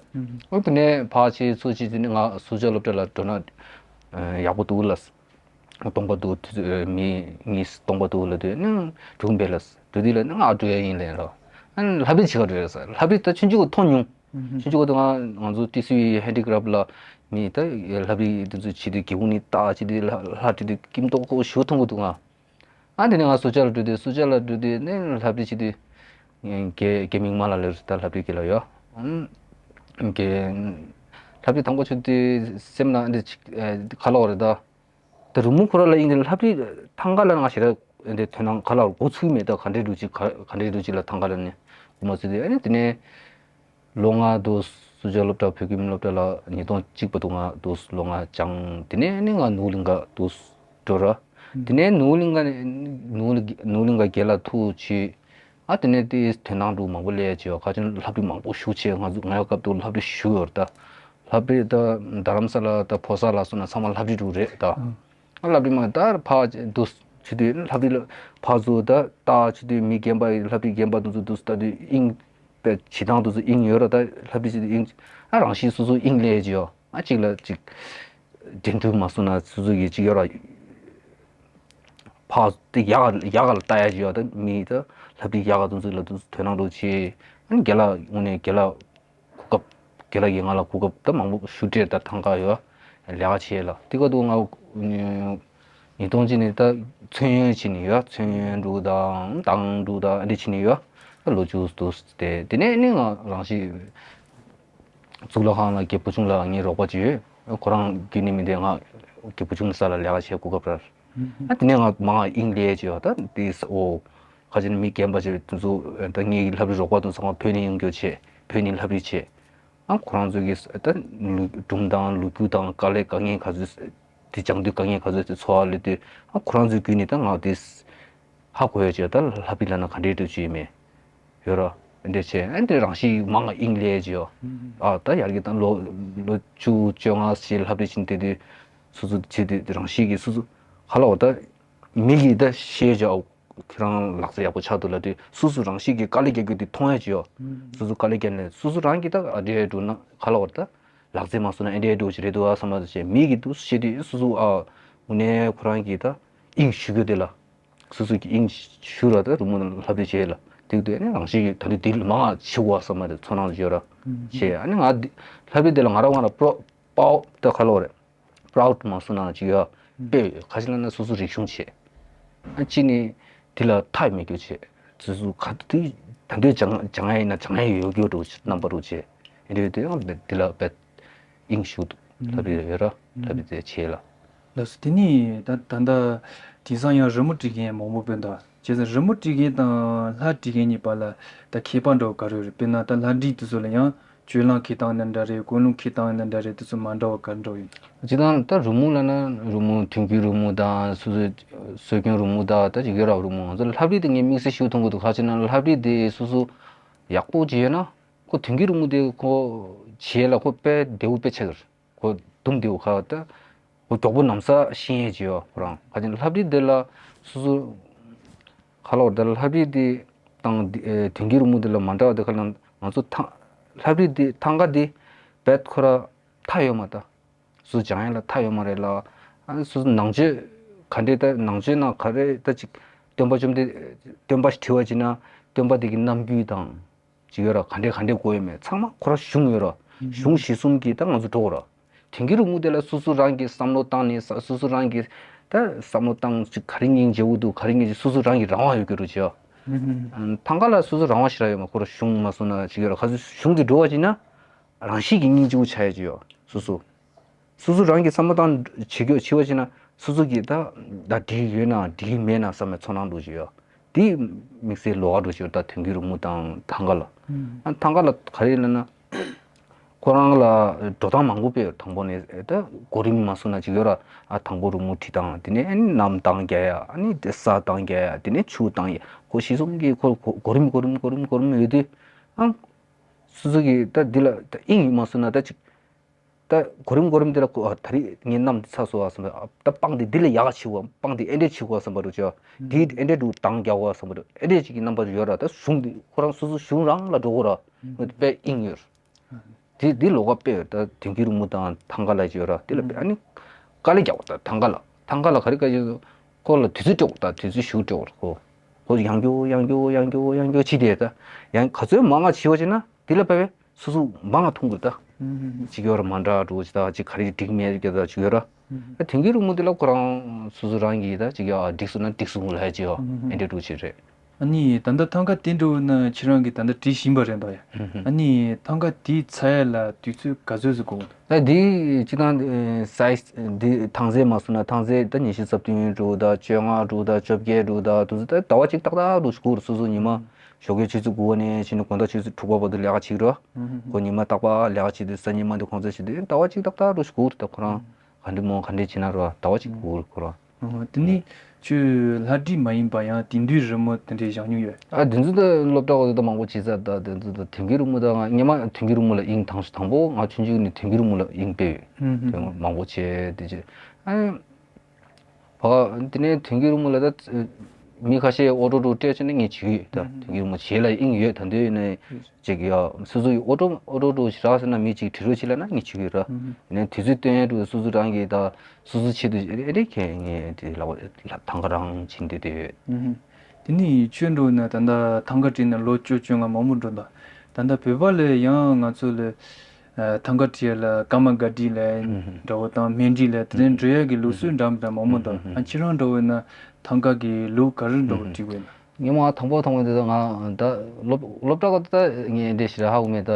དེ་ནས་ཕར་ཕྱིན་ཚུར་ཕྱིན་དེ་ནས་ང་སུ་ཇཱ་སློབ་གྲྭ་ལ་འགྲོ་ན་ཡག་པོ་འདུག་ལ། སྟོང་པ་འདུག་དུས་ཚོད་མི་གཉིས་སྟོང་པ་འདུག་ལབ་དུས་ནི་འགྲུག་འབད་ལ་འགྲོ་དུས་ལ་ནི་ང་འགྲོ་ཡ་ཡིན་ལན་རོ། ཨ་ནི་ལྷ་བྲིས་བྱེད་ག་འགྲོ་ཡ་ས་ལྷ་བྲིས་ད་ཆུང་ཆུང་གི་མཐོང་མྱོང་། ཆུང་ཆུང་གི་ང་ང་ཚོ་ཏི་སི་ཝི་ཧེན་ཌི་ཀ་རབ་ལ་མི་ད་ལྷ་བྲིས་དེ་ཚོ་བྱེད་དུས་སྒེའུ་ཁུང་ནས་ལྟ་བྱེད་དུས་ལྷ་ལྷ་བྲིས་དུས་ཀྱིམ་ཏོག་ཁོག་ཞུ་མཐོང་གི་འདུག་ང་། ཨ་དེ་ནས་ང་སུ་ཇཱ་ལ་འགྲོ་དུས་སུ་ཇཱ་ལ་འགྲོ་དུས་ནི་ལྷ་བྲིས་བྱེད་དུས་རྒན་རྒན་མིག་དམར་ལ་ལེར་ད་ལྷ་བྲིས་གི་ལ་ཡོད། རྒན་ལྷ་བྲིས་དང་པོ་ཆུ་དུས་སེམས་ལ་འདི་ཁ་ལོག་རེད་ད། ད་རི་མོ་ཁོ་ར་ལ་ཡིན་ཏེ་ལྷ་བྲིས་ཐང་ག་ལ་ང་ཞེ་དྲག་འདི་དོན་སྣང་ག་ལ་འགོ་ཚུགས་མེད་ད་ག་འདྲའི་འགྲོ་ཅིག་ག་ག་འདྲའི་འགྲོ་ཅིག་ལ་ཐང་ག་ལ་ནི་འགོ་མ་ཚུགས་ཏེ་ཨ་ནི་དེ་ནས་ལོ་ལྔ་དུ་སུ་ཇཱ་སློབ་གྲྭ་བོད་ཁྱིམ་སློབ་གྲྭ་ལ་ཉིས་སྟོང་གཅིག་པ་དུ་ང་དུ་ལོ་ལྔ་སྦྱངས་དེ་ནས་ནི་ང་ནོར་བུ་གླིང་ག་དུ་འགྲོ་ར་དེ་ནས་ནོར་བུ་གླིང་ག་ནོར་བུ་གླིང་ག་རྒན་ལགས་ཐུག་ཆེ། ཨ་དེ་ནས་དེ་དོན་དག་འདྲ་མང་པོ་སླེབས་ཡ་ཅིག་ཡོད་ཁ་ཅིག་ལྷ་བྲིས་མང་པོ་ཞུགས་ཆེ་ང་ཚོ་ང་ཡོད་སྐབས་དུ་ལྷ་བྲིས་ཞུགས་ཡོད་རེད་ད། ལྷ་བྲིས་ད་རྡ་རམ་ས་ལ་ད་ཕོ་གསར་ལ་སོང་ན་ཚང་མ་ལྷ་བྲིས་འདྲ་རེད་ད། ཨ་ལྷ་བྲིས་མ་ད་ཕ་འདུག་ཆུ་དུས་ལྷ་བྲིས་ལ་ཕ་ཚོ་ད་ལྟ་ཆུ་དུས་མི་རྒན་པ་ལྷ་བྲིས་རྒན་པ་དུ་ཚོ་དུ་ད་དུས་དབྱིངས་པའི་བྱེད་སྟངས་དུ་ཚོ་དབྱིངས་ཡོད་ར་ད་ལྷ་བྲིས་ཆུ་དུས་དབྱིངས་ཨ་རང་བཞིན་སོ་སོ་དབྱིངས་སླེབས་ཡ་ཅིག་ཡོད་ཨ་གཅིག་ལ་གཅིག་འགྲན་བསྡུར་མ་སོང་ན་སོ་སོ་གི་གཅིག་ཡོད་ར། ཕ་ ཕར་དེ་ཡག་ག་ཡག་ག་ལ་ལྟ་ཡ་ཞིག་ཡོད། ད་མི་ད་ལྷ་བྲིས་ཡག་ག་དེ་ཚོ་ལ་དེ་ཚོ་དོ་སྣང་འདྲ་བྱེད། ཨ་ནི་རྒན་ལགས་དངོས་གནས་རྒན་ལགས་གོ་སྐབས་རྒན་ལགས་ཀྱིས་ང་ལ་གོ་སྐབས་ད་མང་པོ་ཞུ་སྤྲད་ད་ཐང་ག་ཡོད་ལས་ཀ་བྱེད་ལ་དེ་ག་དུ་ང་ཉིས་སྟོང་གཅིག་ནས་ད་ཚོན་གཡོན་བྱེད་ནས་ཡོད། ཚོན་གཡོན་འདྲ་དང་མདངས་འདྲ་དང་ཨ་འདྲ་བྱེད་ནས་ཡོད། ད་ལོ་བཅུ་དུ་དེ་དེ་ནས་ནི་ང་རང་ཤི་གཙུག་ལག་ཁང་ལ་རྒན་བུ་ཆུང་ལ་ངའི་རོགས་པ་ཅིག་ཡོད། ཁོ་རང་བརྒྱུད་ནས་མི་འདི་ང་རྒན་བུ་ཆུང་ས་ལ་ལས་ཀ་བྱེད་གོ་སྐབས་རག་ཨ་དེ་ནས་ང་མང་ང་དབྱིངས་སླེབས་ཀྱི་ཡོད། ད་དེ་ཨོ་ཁ་ཅིག་ནི་མི་རྒན་པ་ཅིག་དེ་ཚོ་ད་ངའི་ལྷ་བྲིས་རོགས་པ་དེ་ཚོ་ང་བོད་ནས་ཡོང་རྒྱུ་བྱེད། བོད་ནས་ལྷ་བྲིས་བྱེད། ཨ་ཁོ་རང་ཚོ་གིས་ད་ལུ་སྒྲུང་དང་ལོ་རྒྱུས་དང་དཀའ་ལས་དཀའ་ངལ་ག་ཚོད་དེ་སྦྱང་དུས་དཀའ་ངལ་ག་ཚོད་དེ་ཚོར་བ་སླེབས་དུས་ཨ་ཁོ་རང་ཚོའི་བརྒྱུད་ནས་ད་ང་དེ་ཧ་གོ་ཡ་ཅིག་ད་ལྷ་བྲིས་ལབ་ན་ག་འདྲའི་འདྲ་ཅིག་ཡོད་མེད་ཡོད་ར། འདི་བྱས་ཨ་འདི་རང་བཞིན་མང་ང་དབྱིངས་སླེབས་ཅིག་ཡོད། ཨ་ད་ཡར་གི་ད་ལོ་ལོ་བཅུ་བཅོ་ལྔ་ཞིག་ལྷ་བྲིས་ཕྱིན་དེ་དུས་སོ་སོ་བྱེད་དུས་རང་བཞིན་གྱི་སོ་སོ་ཧ་ལ་བ་ད་མི་གིས་ད་ཤེས་ཅིག་ཨོ་ཁྱེད་རང་ལག་རྩལ་ཡག་པོ་ཆགས་འདུག་ལབ་དུས་སོ་སོ་རང་བཞིན་གྱི་དཀའ་ལས་རྒྱག་རྒྱུ་དེ་མཐོང་ཡ་ཅིག་ཡོད། སོ་སོ་དཀའ་ལས་རྒྱག་ནས་སོ་སོ་རང་གིས་ད་ཨ་འདྲའི་འགྲོ་ན་ཧ་ལ་བ་ད་ལག་རྩལ་མ་སོང་ན་ཨེ་འདྲའི་འགྲོ་ཅིག་རེད་འདུག་ཨ་བསམ་ལ་བྱས་མི་གིས་འདུག་ཤེས་དུས་སོ་སོ་ཨ་དངོས་གནས་ཁོ་རང་གིས་ད་དབྱིངས་ཞུ་རྒྱུ་དེ་ལ། སོ་སོ་གི་དབྱིངས་ཞུ་ར་ད་རི་མོ་ལྷ་བྲིས་བྱས་ལ་དེ་དུས་ནི་རང་བཞིན་གྱིས་ད་དུས་དེ་ལ་མང་ང་བྱེད་དགོས་བསམ་པ་དེ་ཚོར་སྣང་ཡོད་ར། བྱས་ཨ་ནི་ང་འདི་ལྷ་བྲིས་དེ་ལ་ང་རང་ང་རང་པྲོ་པའོ་ད་ཁ་ལོ་རེད་པྲའུ་ཌི་མ་སོང་ན་ཅིག་ཡོད་དཔེ་ཡོད་ཁ་ཅིག་ལ་ན་སོ་སོ་རིག་གཞུང་བྱས། ཨ་གཅིག་ནི་དེ་ལ་མཐའ་མེད་རྒྱུ་བྱས་སོ་སོ་ག་དུས་ད་དུས་སྦྱང་སྦྱང་ཡ་ཡིན་ན་སྦྱང་ཡ་ཡོད་རྒྱུ་འགྲོ་རྣམ་པ་རུ་བྱས་ཨེ་འདྲ་ཡོད་དུས་ཡང་དེ་ལ་དཔེ་དབྱིངས་ཞུགས་འདུག་ལྷ་བྲིས་ཡོད་ར་ལྷ་བྲིས་དེ་བྱས་ལ། ལགས་སོ། དེ་ནས་ད་ད་ལྟ་དེང་སང་ཡང་རི་མོ་བྲིས་མཁན་མང་པོ་དཔེ་འདུག་བྱས་ཙང་རི་མོ་བྲིས་མཁན་དང་ལྷ་བྲིས་མཁན་གཉིས་བར་ལ་ད་ཁྱད་པར་འདྲ་བོ་ག་རེ་རེད། དཔེར་ན་ད་ལྷ་བྲིས་དེ་ཚོ་ལ་ཡང་སྤྱོད་ལམ་འཁྱེར་སྟངས་ཡིན་ན་འདྲ་རེད། ཀུན་སློང་འཁྱེར་སྟངས་ཡིན་ན་འདྲ་རེད། དེ་ཚོ་མ་འདྲ་བ་ག་རེ་འདྲ་བོ་ཡོད། སྤྱིར་བཏང་ད་རི་མོ་ལབ་ན་རི་མོ་དོན་བརྒྱུད་རི་མོ་དང་སོ་སོའི་སྲོལ་རྒྱུན་རི་མོ་དང་ད་ཅིག་ཡོད་ར་རི་མོ་ང་ཚོ་ལྷ་བྲིས་དེ་ངས་དམིགས་བསལ་ཞུ་ཐུབ་ཀྱི་འདུག་ཁ་ཅིག་ན་ལྷ་བྲིས་དེ་སོ་སོ་ཡག་པོ་ཅིག་ཡོད་ན་ཁོ་དོན་བརྒྱུད་རི་མོ་དེ་ཁོ་བྱེད་ལ་ཁོ་དཔེ་བདེ་བོ་དཔེ་ཆགས་ཀྱི་རེད། ཁོ་དུམ་བདེ་བོ་ཁ་ད། ཁོ་མགྱོགས་པོ་ན་བཟའ་ཤེས་ཡས་ཅིག་ཡོད་ཁོ་རང་ཁ་ཅིག་ལྷ་བྲིས་འདི་ལ་སོ་སོ་ཁ་ལོ་འདི་ལ་ལྷ་བྲིས་འདི་དང་འདི་ཨེ་དོན་བརྒྱུད་རི་མོ་འདི་ལ་མ་འདྲ་བ་འདི་ཁ་ལ་ང་ཚོ་ཐང་ལྷ་བྲིས་འདི་ཐང་ག་འདི་བེད་ཁོ་ར་མཐའ་ཡོད་མ་ད་སོ་སོ་སྦྱང་ཡས་ལ་མཐའ་ཡོད་མ་རེད་ལ་ཨ་སོ་སོ་ནང་ཆོས་ག་འདྲས་ད་ནང་ཆོས་ནང་ག་རེ་ད་ཅིག་སྟོན་པ་བཅོམ་ལྡན་སྟོན་པ་ཞིག་བྲི་བ་བྱིན་ན་སྟོན་པ་འདི་གི་རྣམ་འགྱུར་དང་། ཅིག་ཡོད་ར་ག་འདྲས་ག་འདྲས་དགོས་ཡོད་མེད་ཚང་མ་ཁོ་ར་གཞུང་ཡོད་ར། གཞུང་གཞི་གསུམ་གྱིས་ད་ང་ཚོ་འགྲོ་དགོས་ར། དོན་བརྒྱུད་རི་མོ་དེ་ལ་སོ་སོ་རང་གིས་བསམ་བློ་བཏང་ནས་ས་སོ་སོ་རང་གིས་ད་བསམ་བློ་བཏང་ཅིག་ག་རེ་སྙིང་རྗེ་བོ་འདུག་ག་རེ་སྙིང་རྗེ་སོ་སོ་རང་གིས་རང་དབང་ཡོད་ཀྱི་རུ་བྱས། ཨ་ཐང་ག་ལ་སོ་སོ་རང་དབང་ཞེ་དྲག་ཡོད་མ་ཁོ་ར་གཞུང་མ་སོང་ན་ཅིག་ཡོད་ར་ག་ཚོད་གཞུང་དེ་འགྲོ་བ་ཅིག་ན་རང་བཞིན་གྱིས་སྙིང་རྗེ་བོ་ཆགས་ཡ་ཅིག་ཡོད་སོ་སོ། སོ་སོ་རང་གིས་བསམ་བློ་བཏང་བྱེད་རྒྱུ་བྱེད་པ་བྱས་ན་སོ་སོ་གིས་ད་ད་འགྲིག་ཡོད་ན་འགྲིག་མེད་ན་བསམ་པའི་ཚོར་སྣང་འདུག་ཅིག་ཡོད། དེ་དམིགས་བསལ་ལོགས་ཀ་འགྲོ་ཅིག་ཡོད་ད་དོན་བརྒྱུད་རི་མོ་དང་ཐང་ག་ལ། ཨ་ཐང་ག་ལ་ག་རེ་ལབ་ན། ཁོ་རང་ལ་འགྲོ་སྟངས་མང་པོ་དཔེ་ཡོད་དང་པོ་ནས་ད་གོ་རིམ་མ་སོང་ན་ཅིག་ཡོད་ར་ཨ་དང་པོ་རི་མོ་བྲིས་སྟངས་དེ་ནས་ཨ་ནི་གནམ་བཏང་རྒྱག་ཡ་ཨ་ནི་དེ་ས་བཏང་རྒྱག་ཡ་དེ་ནས་ཆུ་བཏང་ཡ་ཁོ་གཞི་གསུམ་གྱི་ཁོ་གོ་གོ་རིམ་གོ་རིམ་གོ་རིམ་གོ་རིམ་ཡོད་དུས་ཨ་སོ་སོ་གིས་ད་འདི་ལ་ད་དབྱིངས་ཡོད་མ་སོང་ན་ད་ཅིག་ད་གོ་རིམ་གོ་རིམ་འདི་ལ་གོ་ད་རེས་ངས་བསྣམས་ཏེ་ཚར་སོང་བ་བསམ་པ་ད་སྤང་འདི་འདི་ལས་ཡག་ག་བྱེད་དགོས་སྤང་འདི་ཨེ་འདྲས་བྱེད་དགོས་བསམ་པ་རུ་བྱས་འདི་ཨེ་འདྲས་འདུག་དང་རྒྱག་དགོས་བསམ་པ་རུ་ཨེ་འདྲས་ཅིག་གི་རྣམ་པ་ཡོད་ར་ད་གཞུང་འདི་ཁོ་རང་སོ་སོ་གཞུང་རང་ལ་འགྲོ་དགོས་ར་དཔེ་དབྱིངས་ཡོད་ར་འདི་འདི་ལོགས་ཀ་དཔེ་ཡོད་ད་དོན་བརྒྱུད་རི་མོ་དང་ཐང་ག་ལ་ཡོད་ར་འདི་ལ་དཔེ་ཨ་ནི་དཀའ་ལས་རྒྱག་དགོས་ད་ཐང་ག་ལ་ཐང་ག་ལ་ག་རེ་དཀའ་ཡོད་ཁོ་ལ་དུས་ཚོད་སྤྲོད་དགོས་ད་དུས་ཚོད་ཞུ་སྤྲོད་དགོས་ཁོ་ཁོ་ཡང་རྒྱུག་ཡང་རྒྱུག་ཡང་རྒྱུག་ཡང་རྒྱུག་བྱས་ཏེ་ད་ཡང་ག་ཚོད་མང་ང་བྱེད་བ་བྱས་ན་འདི་ལ་དཔེ་བས། སོ་སོ་མང་ང་མཐོང་དགོས་ད། ཅིག་ཡོད་ར་མ་འདྲ་འགྲོ་ཅིག་ད་ཅིག་ག་རེ་འགྲིག་མེད་ཀྱི་ད་ཅིག་ཡོད་ར། ཨ་དེང་གི་རི་མོ་འདི་ལ་ཁོ་རང་སོ་སོ་རང་གིས་ད་ཅིག་ཡ་འགྲིག་སོང་ན་འགྲིག་སོང་ལབ་ཡ་ཅིག་ཡོད་ཨེ་འདྲ་འགྲོ་ཅིག་རེད། ཨ་ནི་ད་ལྟ་ཐང་ག་དེ་འགྲོ་ན་ཁྱེད་རང་གིས་ད་ལྟ་བྲིས་བཞིན་པ་རེད་འདུག་ཡ། ཨ་ནི་ཐང་ག་དེ་ཚར་ཡ་ལ་དུས་ཚོད་ག་ཚོད་ཙམ་འགོར་འདུག་ད་འདི་སྤྱིར་བཏང་འདི་ཐང་རྩེད་མ་སོང་ན་ཐང་རྩེད་ད་ཉི་ཤུ་རྩ་བདུན་འགྲོ་ད་བཅོ་ལྔ་འགྲོ་ད་བཅོ་བརྒྱད་འགྲོ་ད་དུས་ཚོད་ད་ཟླ་བ་གཅིག་ཏག་ཏག་འགྲོ་ཞིག་འགོར་སོ་སོ་ཉི་མ་ཞོགས་ཀའི་ཆུ་ཚོད་དགུ་པ་ནས་ཕྱིན་ནས་དགོང་དག་ཆུ་ཚོད་དྲུག་པ་བར་དུ་ལས་ཀ་བྱེད་ཀྱི་རོ། ཁོ་ཉི་མ་རྟག་པར་ལས་ཀ་བྱེད་དུས་གཟའ་ཉི་མ་འདི་ཁོང་ཚོ་བྱེད་དུས་ཟླ་བ་གཅིག་ཏག་ཏག་འགྲོ་ཞིག་འགོར་ད་ཁོ་རང་ག་འདྲ་མོ་ག་འདྲ་བྱེད་ན་རོ་ཟླ་བ་གཅིག་འགོར་ཁོ་རང་། ཨོ། དེ་ནི་ཁྱོད་ལྷ་བྲིས་མ་ཡིན་པ་ཡང་དེང་དུས་རི་མོ་དེ་འདྲའི་བཞག་མྱོང་ཡོད། ཨ་དེ་ཚོ་ད་སློབ་གྲྭ་འོག་ཏུ་ད་མང་པོ་བྱེད་ས་ད་དེ་ཚོ་ད་དེང་གི་རི་མོ་ད་ང་སྔོན་མ་དེང་གི་རི་མོ་ལ་དབྱིངས་དྭངས་ཤིང་དང་པོ་ང་ཆུང་ཆུང་ནས་དེང་གི་རི་མོ་ལ་དབྱིངས་དཔེ་ཡོད། དེ་མང་པོ་བྱས་དེ་བྱས་ཨ། བ་དེ་ནས་དོན་གྱི་རི་མོ་ལ་ད་ མི་ཁ་ཤས་ཨོ་ཏོ་ཏོ་སྤྲད་བྱས་ནས་ངས་བྱེད་ཀྱི་ཡོད་ད། ཨུ་ཧུ། དེ་གི་མོ་བྱེད་ལ་དབྱིངས་ཡོད་ད། འདོད་ཡོད་ན་ཅིག་ཡ་སོ་སོ་ཡི་ཨོ་ཏོ་ཨོ་ཏོ་ཏོ་ཞིག་རག་ཟེར་ན་མི་ཅིག་དྲི་རོགས་བྱེད་ལ་ན་ངས་བྱེད་ཀྱི་ཡོད་ར། ཨུ་ཧུ། ཡིན་ནའི་དུས་ཚོད་སྟོན་ཡས་འགྲོ་སོ་སོ་རང་གི་ད་སོ་སོ་ཆེད་དུ་ཨེ་རེད་ཁྱེད་ངས་དེ་ལ་ཐང་ག་རང་བྱེད་འདོད་དེ་ཡོད། ཨུ་ཧུ། དེ་ནས་ཁྱོད་འགྲོ་ན་ད་ལྟ་ཐང་ག་བྲིས་ནས་ལོ་བཅུ་བཅོ་ལྔ་མང་པོ་འགྲོ་འདུག་ད་ལྟ་བོད་པ་ལ་ཡང་ང་ཚོ་ལ་ཨ་ཐང་ག་བྲིས་ལ་ཀརྨ་སྒར་བྲིས་ལ་ཨུ་ཧུ། འདྲ་བོ་དང་སྨན་བྲིས་ལ་དེ་ནས་འགྲོ་ཡ་གི་ལུགས་སྲོལ་འདྲ་མི་འདྲ་མང་པོ་འདུག་ཨུ་ཧུ། ཨ་ཁྱེད་རང་འགྲོ་བས་ན་ཐང་ག་གི་ལུགས་ག་རེ་འདྲ་བོ་བྲིས་དགོས་ན། ངས་མ་དང་པོ་དང་པོ་དེ་ད་ང་ད་སློབ་སློབ་གྲྭ་ག་ད་ངས་འདྲེ་ཞེ་དྲག་ཧ་གོ་མེད་ད་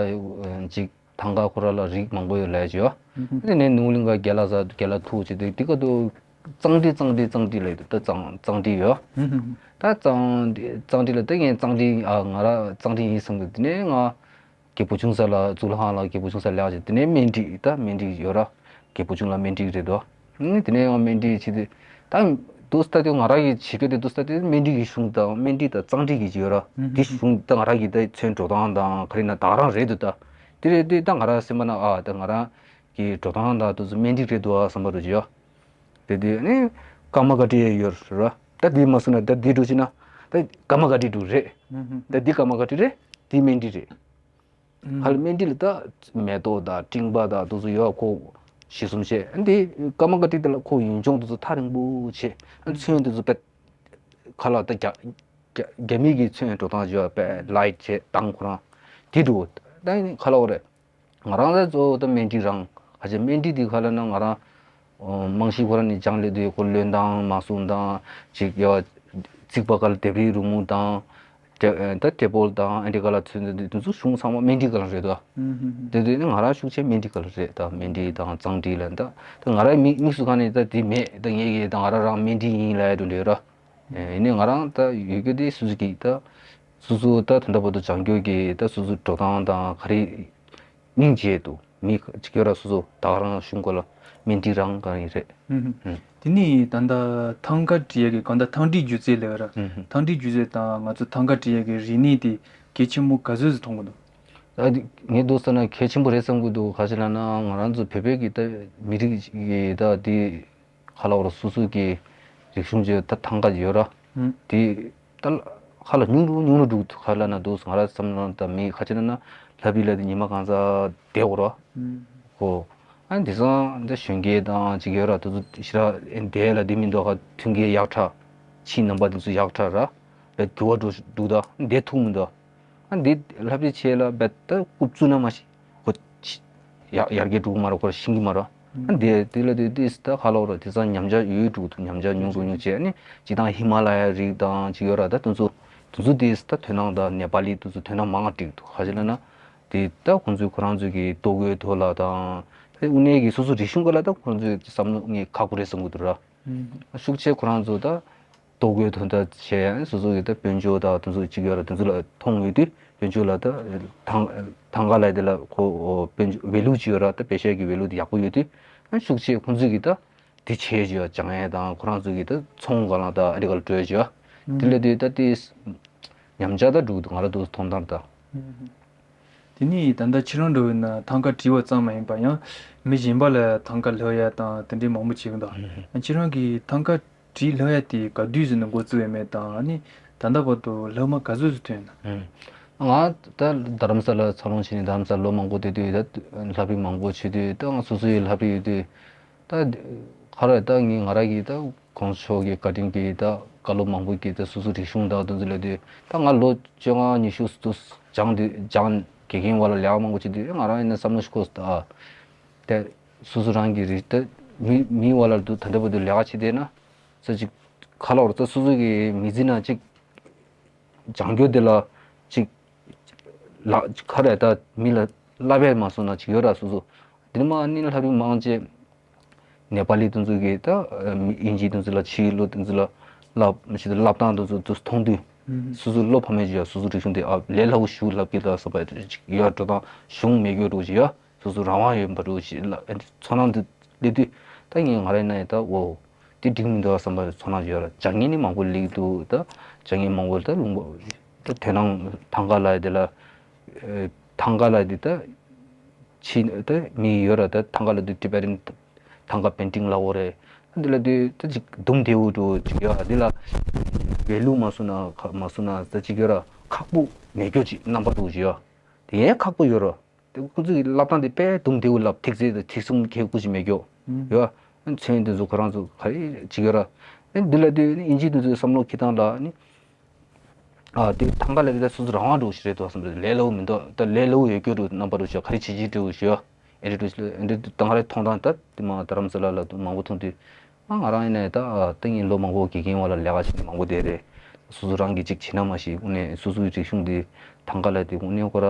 ཅིག་ཐང་ག་ཁོ་ར་ལ་རིགས་མང་པོ་ཡོད་ལས་ཅི་ཡོད། ཨུ་ཧུ། དེ་ནས་ནུ་གླིང་ག་རྒན་ལགས་ས་རྒན་ལགས་ཐུག་ཅིག་དེ་དེ་ག་དུ་གཙང་བྲིས་གཙང་བྲིས་གཙང་བྲིས་ལ་ཡོད་ད། གཙང་གཙང་བྲིས་ཡོད། ཨུ་ཧུ། ད་གཙང་གཙང་བྲིས་ལ་ད་ངས་གཙང་བྲིས་ཨ་ང་ར་གཙང་བྲིས་ཡིན་བསམ་གི། དེ་ནས་ང་རྒན་བུ་ཆུང་ས་ལ་གཙུག་ལག་ཁང་ལ་རྒན་བུ་ཆུང་ས་ལ་ཡག་ཅིག་དེ་ནས་སྨན་བྲིས་ད་སྨན་བྲིས་ཡོད་ར། རྒན་བུ་ཆུང་ལ་སྨན་བྲིས་རེད་དོ། ཨ་ནི་དེ་ནས་ཡང་སྨན་བྲིས་བྱེད་དུས་ད་དུ་སྟ་དུ་ང་ར་གི་བྱེད་རྒྱུ་དེ་དུ་སྟ་དུ་སྨན་བྲིས་ཀྱི་གཞུང་དང་སྨན་བྲིས་དང་གཙང་བྲིས་ཀྱི་ཡོད་ར། ཨུ་དེ་ཧུ། གཞུང་ད་ང་ར་གི་ད་ཚོན་འགྲོ་སྟངས་དང་ག་རེ་ན་ད་ག་རང་རེད་འདུག་ད། དེ་རེད་དུས་ད་ང་ར་སེམས་པ་ན་ཨ་ད་ང་ར་གི་འགྲོ་སྟངས་དང་དུ་སྨན་བྲིས་རེད་འདུག་ཨ་བསམ་པ་རུ་བྱེད་ཡོད། དེ་དུས་ཨ་ནི་ཀརྨ་སྒར་བྲིས་ཡོད་ར། ད་དེ་མ་སོང་ན་ད་དེ་འགྲོ་ཕྱིན་ན་ད་ཀརྨ་སྒར་བྲིས་འདུག་རེད། ཨུ་ཧུ། ད་དེ་ཀརྨ་སྒར་བྲིས་རེད། དེ་སྨན་བྲིས་རེད། ཧ་ལ་སྨན་བྲིས་ལ་ད་མེ་ཏོག་དང་སྤྲིན་པ་དང་དེ་ཚོ་ཡོད་ཁོ་བཞི་གསུམ་བཤད། འདི་ཀརྨ་སྒར་བྲིས་དེ་ལ་ཁོ་ཡུལ་ལྗོངས་དེ་ཚོ་ཐག་རིང་པོ་བྱས། ཚོན་དེ་ཚོ་པད་ཁ་ལག་ད་རྒྱ་རྒྱ་རྒྱ་མི་གི་ཚོན་འགྲོ་སྟངས་ཡོད་པས་ལའིཊ་བྱས་དང་ཁོ་རང་དེ་འགྲོ་ད་ནི་ཁ་ལག་འོ་རེད། ང་རང་ལ་གཙོ་བོ་ད་སྨན་བྲིས་རང་ཁ་ཆེ་སྨན་བྲིས་དེ་ཁ་ལ་ན་ང་རང་རྨང་གཞི་ཁོ་རང་ནས་སྦྱངས་ལས་དུས་ཁོ་རློན་སྟངས་མ་སྲུང་དང་ཅིག་ཡ་རྩིག་པ་ཁ་ལ་ལྡེབས་རིས་རི་མོ་དང་། ཏྲེ་ད་ཏྲེ་པོལ་དང་ཨ་འདྲི་ག་ལ་ཚུན་ཚོད་དེ་ཚོ་གཞུང་ཚང་མ་སྨན་བྲིས་ག་ལ་རེད་དོ། ཨུ་ཧུ་ཧུ། དེ་དུས་ནི་ང་རང་ཤུགས་ཆེ་སྨན་བྲིས་ག་ལ་རེད་ད། སྨན་བྲིས་དང་གཙང་བྲིས་ལ་ད་ད་ང་རང་མི་དམིགས་སུ་གང་ནས་ད་དེ་མེད་ད། ངས་ཀྱི་ད་ང་རང་རང་སྨན་བྲིས་ཡིན་ལ་ཡ་དུ་འདྲི་ར། ཡིན་ནི་ང་རང་ད་ཡོད་རྒྱུ་དེ་སུ་ཟིག་གི་ད་སུ་སུ་ད་ད་ལྟ་བར་དུ་སྦྱང་རྒྱུ་གི་ད་སུ་སུ་འགྲོ་སྟངས་དང་ག་རེ་སྙིང་རྗེ་འདུག་མི་གཅིག་ཡོད་ར་སོ་སོ་ད་ག་རང་གཞུང་སྐོར་ལ་སྨན་བྲིས་རང་གང་ཡིན་རེད། ཧུམ་ཧུམ། ཨུམ། དེ་ནས་ད་ལྟ་ཐང་ག་བྲིས་ཡས་ཀྱི་གང་ལྟར་ཐང་བྲིས་སྒྱུ་རྩལ་ལབ་ར། ཧུམ་ཧུམ། ཐང་བྲིས་སྒྱུ་རྩལ་དང་ང་ཚོ་ཐང་ག་བྲིས་ཡས་ཀྱི་རིག་གནས་དེ་གལ་ཆེན་པོ་ག་ཚོད་ཙམ་མཐོང་གི་འདུག་ད་དེ་ངས་འདུག་ཟེར་ན་གལ་ཆེན་པོ་རེད་བསམ་གྱི་འདུག་ག་ཅི་ལབ་ན་ང་རང་ཚོ་བོད་པའི་གི་ད་མི་རིགས་ཀྱི་ད་དེ་ཧ་ལ་བོར་སོ་སོ་གི་རིག་གཞུང་ཅིག་ད་ཐང་ག་ཡོད་ར། ཧུམ། དེ་ད་ཧ་ལ་ཉུང་རུ་ཉུང་རུ་འགྲོ་གི་འདུག་ཧ་ལ་ན་འདུག་ང་རང་བསམ་ན་ད་མི་ཁ་ཆེ་ན་ན་ལྷ་བི་ལ་དེ་ཉི་མ་གང་ཟག་བསྡད་དགོས་ར། ཧུམ། ཧོ། ཨ་དེང་སང་འདི་གཞོན་སྐྱེས་དང་ཅིག་ཡོད་ར། དེ་ཚོ་ཞེ་དྲག་འདས་ལ་འདི་མི་འདུག་ག་མཐུན་རྐྱེན་ཡག་དྲག་ཕྱིའི་རྣམ་པ་དེ་ཚོ་ཡག་དྲག་ར། བས་དུ་བ་འགྲོ་འདུག་ད་འདས་ཐུག་མི་འདུག་ཨ་འདི་ལྷ་བྲིས་ཆེ་ལ་བས་ད་རྐུབ་བཙུགས་ན་མ་ཤི་ཁོ་ཡར་ཡར་རྒྱས་འགྲོ་གི་མ་རེད། ཁོ་ཤིང་གི་མ་རེད། ཨ་འདི་དེ་ལ་དེ་དེ་ད་ཧ་ལོ་ར། དེང་སང་ཉམས་ཆག་ཡོད་འགྲོ་གི་འདུག་ཉམས་ཆག་ཉུང་རུ་ཉུང་བྱས་ནི་ཅིག་དང་ཧི་མ་ལ་ཡ་རིགས་དང་ཅིག་ཡོད་ར། ད་དེ་ཚོ་དེ་ཚོ་དེ་ད་དོ་སྣང་དང་ནེ་པ་ལི་དེ་ཚོ་དོ་སྣང་མང་བ་བསྒྲིགས་འདུག་ག་ཅི་ལབ་ན། དེ་ད་ཁོང་ཚོས་ཁོ་རང་ཚོས་ཀྱི་ལྟོ་གོས་ཐོག་ལ་དང་། དེ་དངོས་གནས་ཀྱི་སོ་སོ་རིག་གཞུང་སྐོར་ལ་ད་ཁོང་ཚོས་བསམ་བློ་ངས་ཁག་པོ་རེད་བསམ་གྱི་འདུག་ར། ཤུགས་ཆེ་ཁོ་རང་ཚོ་ད་ལྟོ་གོས་ཐོག་ད་བྱས་ཡང་སོ་སོ་གི་ད་དཔལ་འབྱོར་དང་དེ་ཚོ་གཅིག་ཡོད་ར། དེ་ཚོ་ལ་མཐོང་ཡོད་དུས་དཔལ་འབྱོར་ལ་ད་ཐང་ཐང་ག་ལ་དེ་ལ་ཁོ་དཔལ་འབྱོར་ཝེ་ལུ་གཅིག་ཡོད་ར། ད་པེ་ཤ་གི་ཝེ་ལུ་དེ་ཡག་པོ་ཡོད་དུས་ཤུགས་ཆེ་ཁོང་ཚོས་ཀྱི་ད། དེ་བྱས་བྱས་སྦྱང་ཡས་དང་ཁོ་རང་ཚོ་གི་ད་ཚོང་ག་ལ་ད་ཨ་རི་ཀ་ལ་འགྲོ་ཡས་བྱས། དེ་ལས་དེ་ད་དེ་ཉམས་ཆག་ད་འགྲོ་གི་འདུག་ང་རང་ཚོ་མཐོང་སྟངས་ད། དེ་ནས་ད་ལྟ་ཁྱེད་རང་འགྲོ་བའི་ན་ཐང་ག་བྲིས་པ་ཙམ་མ་ཡིན་པ་ཡང་མི་གཞན་པ་ལ་ཐང་ག་ལྷག་ཡས་དང་དེ་འདྲའི་མང་པོ་བྱེད་གི་འདུག་ཁྱེད་རང་གིས་ཐང་ག་བྲིས་ལྷག་ཡས་དེ་ག་དུས་ཟིན་ནས་འགོ་བཙུགས་ཡས་མེད་དང་ཨ་ནི་ད་ལྟ་བར་དུ་ལྷག་མ་ག་ཚོད་ཙམ་ཐོན་ན། ང་ད་རྡ་རམ་ས་ལ་འཚར་ལོངས་བྱས་ནས་རྡ་རམ་ས་ལོ་མང་པོ་བསྡད་དུས་ད་ལྷ་བྲིས་མང་པོ་བྱེད་དུས་ད་ང་སོ་སོའི་ལྷ་བྲིས་ཡོད་དུས། ད་ཁ་ར་ད་ངས་ང་རང་གིས་ད་གོང་ས་མཆོག་གི་བཀའ་དྲིན་གྱིས་ད་བཀའ་སློབ་མང་པོ་གིས་ད་སོ་སོ་རིག་གཞུང་དང་དེ་ཚོ་ལས་དུས་ད་ང་ལོ་བཅོ་ལྔ་ཉི་ཤུ་ཙམ་སྦྱངས་དུས་སྦྱངས་དགེ་རྒན་བ་ལ་ལས་ཀ་མང་པོ་བྱེད་དུས་ང་རང་ཡིན་ན་བསམ་བློ་ཞིག་འཁོར་སོང་ད། ད་སོ་སོ་རང་གི་རིག་ད་མི་མི་བ་ལ་དུ་ད་ལྟ་བར་དུ་ལས་ཀ་བྱེད་བསྡད་ན་ས་ཅིག་ཁ་ལོ་ར་ད་སོ་སོ་གི་མི་ཚེ་ན་ཅིག་སྦྱང་རྒྱུ་དེ་ལ་ཅིག་ལ་ཁ་རེ་ད་མི་ལ་བསླབ་པས་མ་སོང་ན་ཅིག་ཡོད་ར་སོ་སོ། དེ་མ་ནི་ལྷ་བྲིས་མང་ཆེ་ནེ་པ་ལི་དེ་ཚོ་གིས་ད་ཨིན་ཇི་དེ་ཚོ་ལ་ཕྱིའི་ལོ་དེ་ཚོ་ལ་བསླབ་མི་ཤེས་ད་བསླབ་སྟངས་དེ་ཚོ་དེ་ཚོ་མཐོང་དུས་སོ་སོ་བློ་ཕམ་མེད་ཅིག་ཡ་སོ་སོ་རིག་གཞུང་དེ་ཨ་ལས་སླ་བོ་ཞིག་ལབ་ཀྱི་ད་བསམ་པ་ཅིག་ཡོད་འགྲོ་དང་གཞུང་མེད་ཡོད་འགྲོ་ཅིག་ཡ། སོ་སོ་རང་དབང་ཡོད་པ་འདྲ་ཞིག་ལ་ཨ་ནི་ཚོར་སྣང་དེ་སླེབས་དུས་ད་ངས་ང་རང་ཡིན་ན་ཡང་ད་འོ་དེ་འགྲིག་མི་འདུག་བསམ་པ་ཚོར་སྣང་ཡོད་ར། སྦྱང་མཁན་ནི་མང་པོ་སླེབས་འདུག་ད་སྦྱང་མཁན་མང་པོ་ད་ལུང་པ་ད་དོ་སྣང་ཐང་ག་ལ་དེ་ལ་ཐང་ག་ལ་དེ་ད་ཕྱི་ད་མི་ཡོད་ར། ད་ཐང་ག་ལ་དེ་ཊི་བེ་ཊན་ཐང་ག་པེན་ཊིང་ལ་འོ་རེད། འདི་ལ་དུས་ད་ཅིག་དུམ་དེའུ་འགྲོ་ཅིག་ཡོད། འདི་ལ་ ཝེ་ལུ་མ་སོང་ན་ཁ་མ་སོང་ན་ད་ཅིག་ཡོད་ར་ཁག་པོ་མེད་རྒྱུ་ཅིག་རྣམ་པ་འདུག་ཅིག་ཡོད། དེ་ཡང་ཁག་པོ་ཡོད་ར། དེ་ཁོང་ཚོ་གི་བསླབ་སྟངས་དེ་དཔེ་དུམ་དེའུ་བསླབ་ཐིག་ཚེ་དང་ཐིག་གསུམ་ཁེ་ཀུ་ཅིག་མེད་རྒྱུ་ཡོད། མཚན་དེ་ཚོ་ཁོ་རང་ཚོ་ག་རེ་ཅིག་ཡོད་ར། འདི་ལ་དུས་ཨིན་ཇི་དེ་ཚོའི་བསམ་བློ་འཁྱེར་སྟངས་ལ་ནི། ཨ་དེ་ཐང་ག་ལ་དེ་ད་སོ་སོ་རང་དབང་འགྲོ་ཞིག་རེད་དོ་བསམ་རེད། ལས་སླ་བོ་མི་འདུག་ད་ལས་སླ་བོ་ཡོད་རྒྱུ་རུ་རྣམ་པ་རུ་ཞོག་ག་རེ་བྱེད་ཀྱི་འགྲོ་ཞོག་ཨེ་རེད་འགྲོ་ཞིག་ཨེ་འདྲ་ད་ང་རའི་མཐོང་སྟངས་ད་དེ་མ་རྡ་རམ་ས་ལ་ལ་དུ་མང་པོ་མཐོང་དུས། ཨ་ང་རང་ཡིན་ནའི་ད་ཨ་ད་ངས་ལོ་མང་པོ་དགེ་རྒན་བ་ལ་ལས་ཀ་བྱེད་མཁན་མང་པོ་དེ་རེད། སོ་སོ་རང་གིས་ཅིག་བྱེད་ན་མ་ཤེས་དངོས་གནས་སོ་སོའི་རིག་གཞུང་དེ་ཐང་ག་ལ་དེ་དངོས་གནས་ཁོ་ར་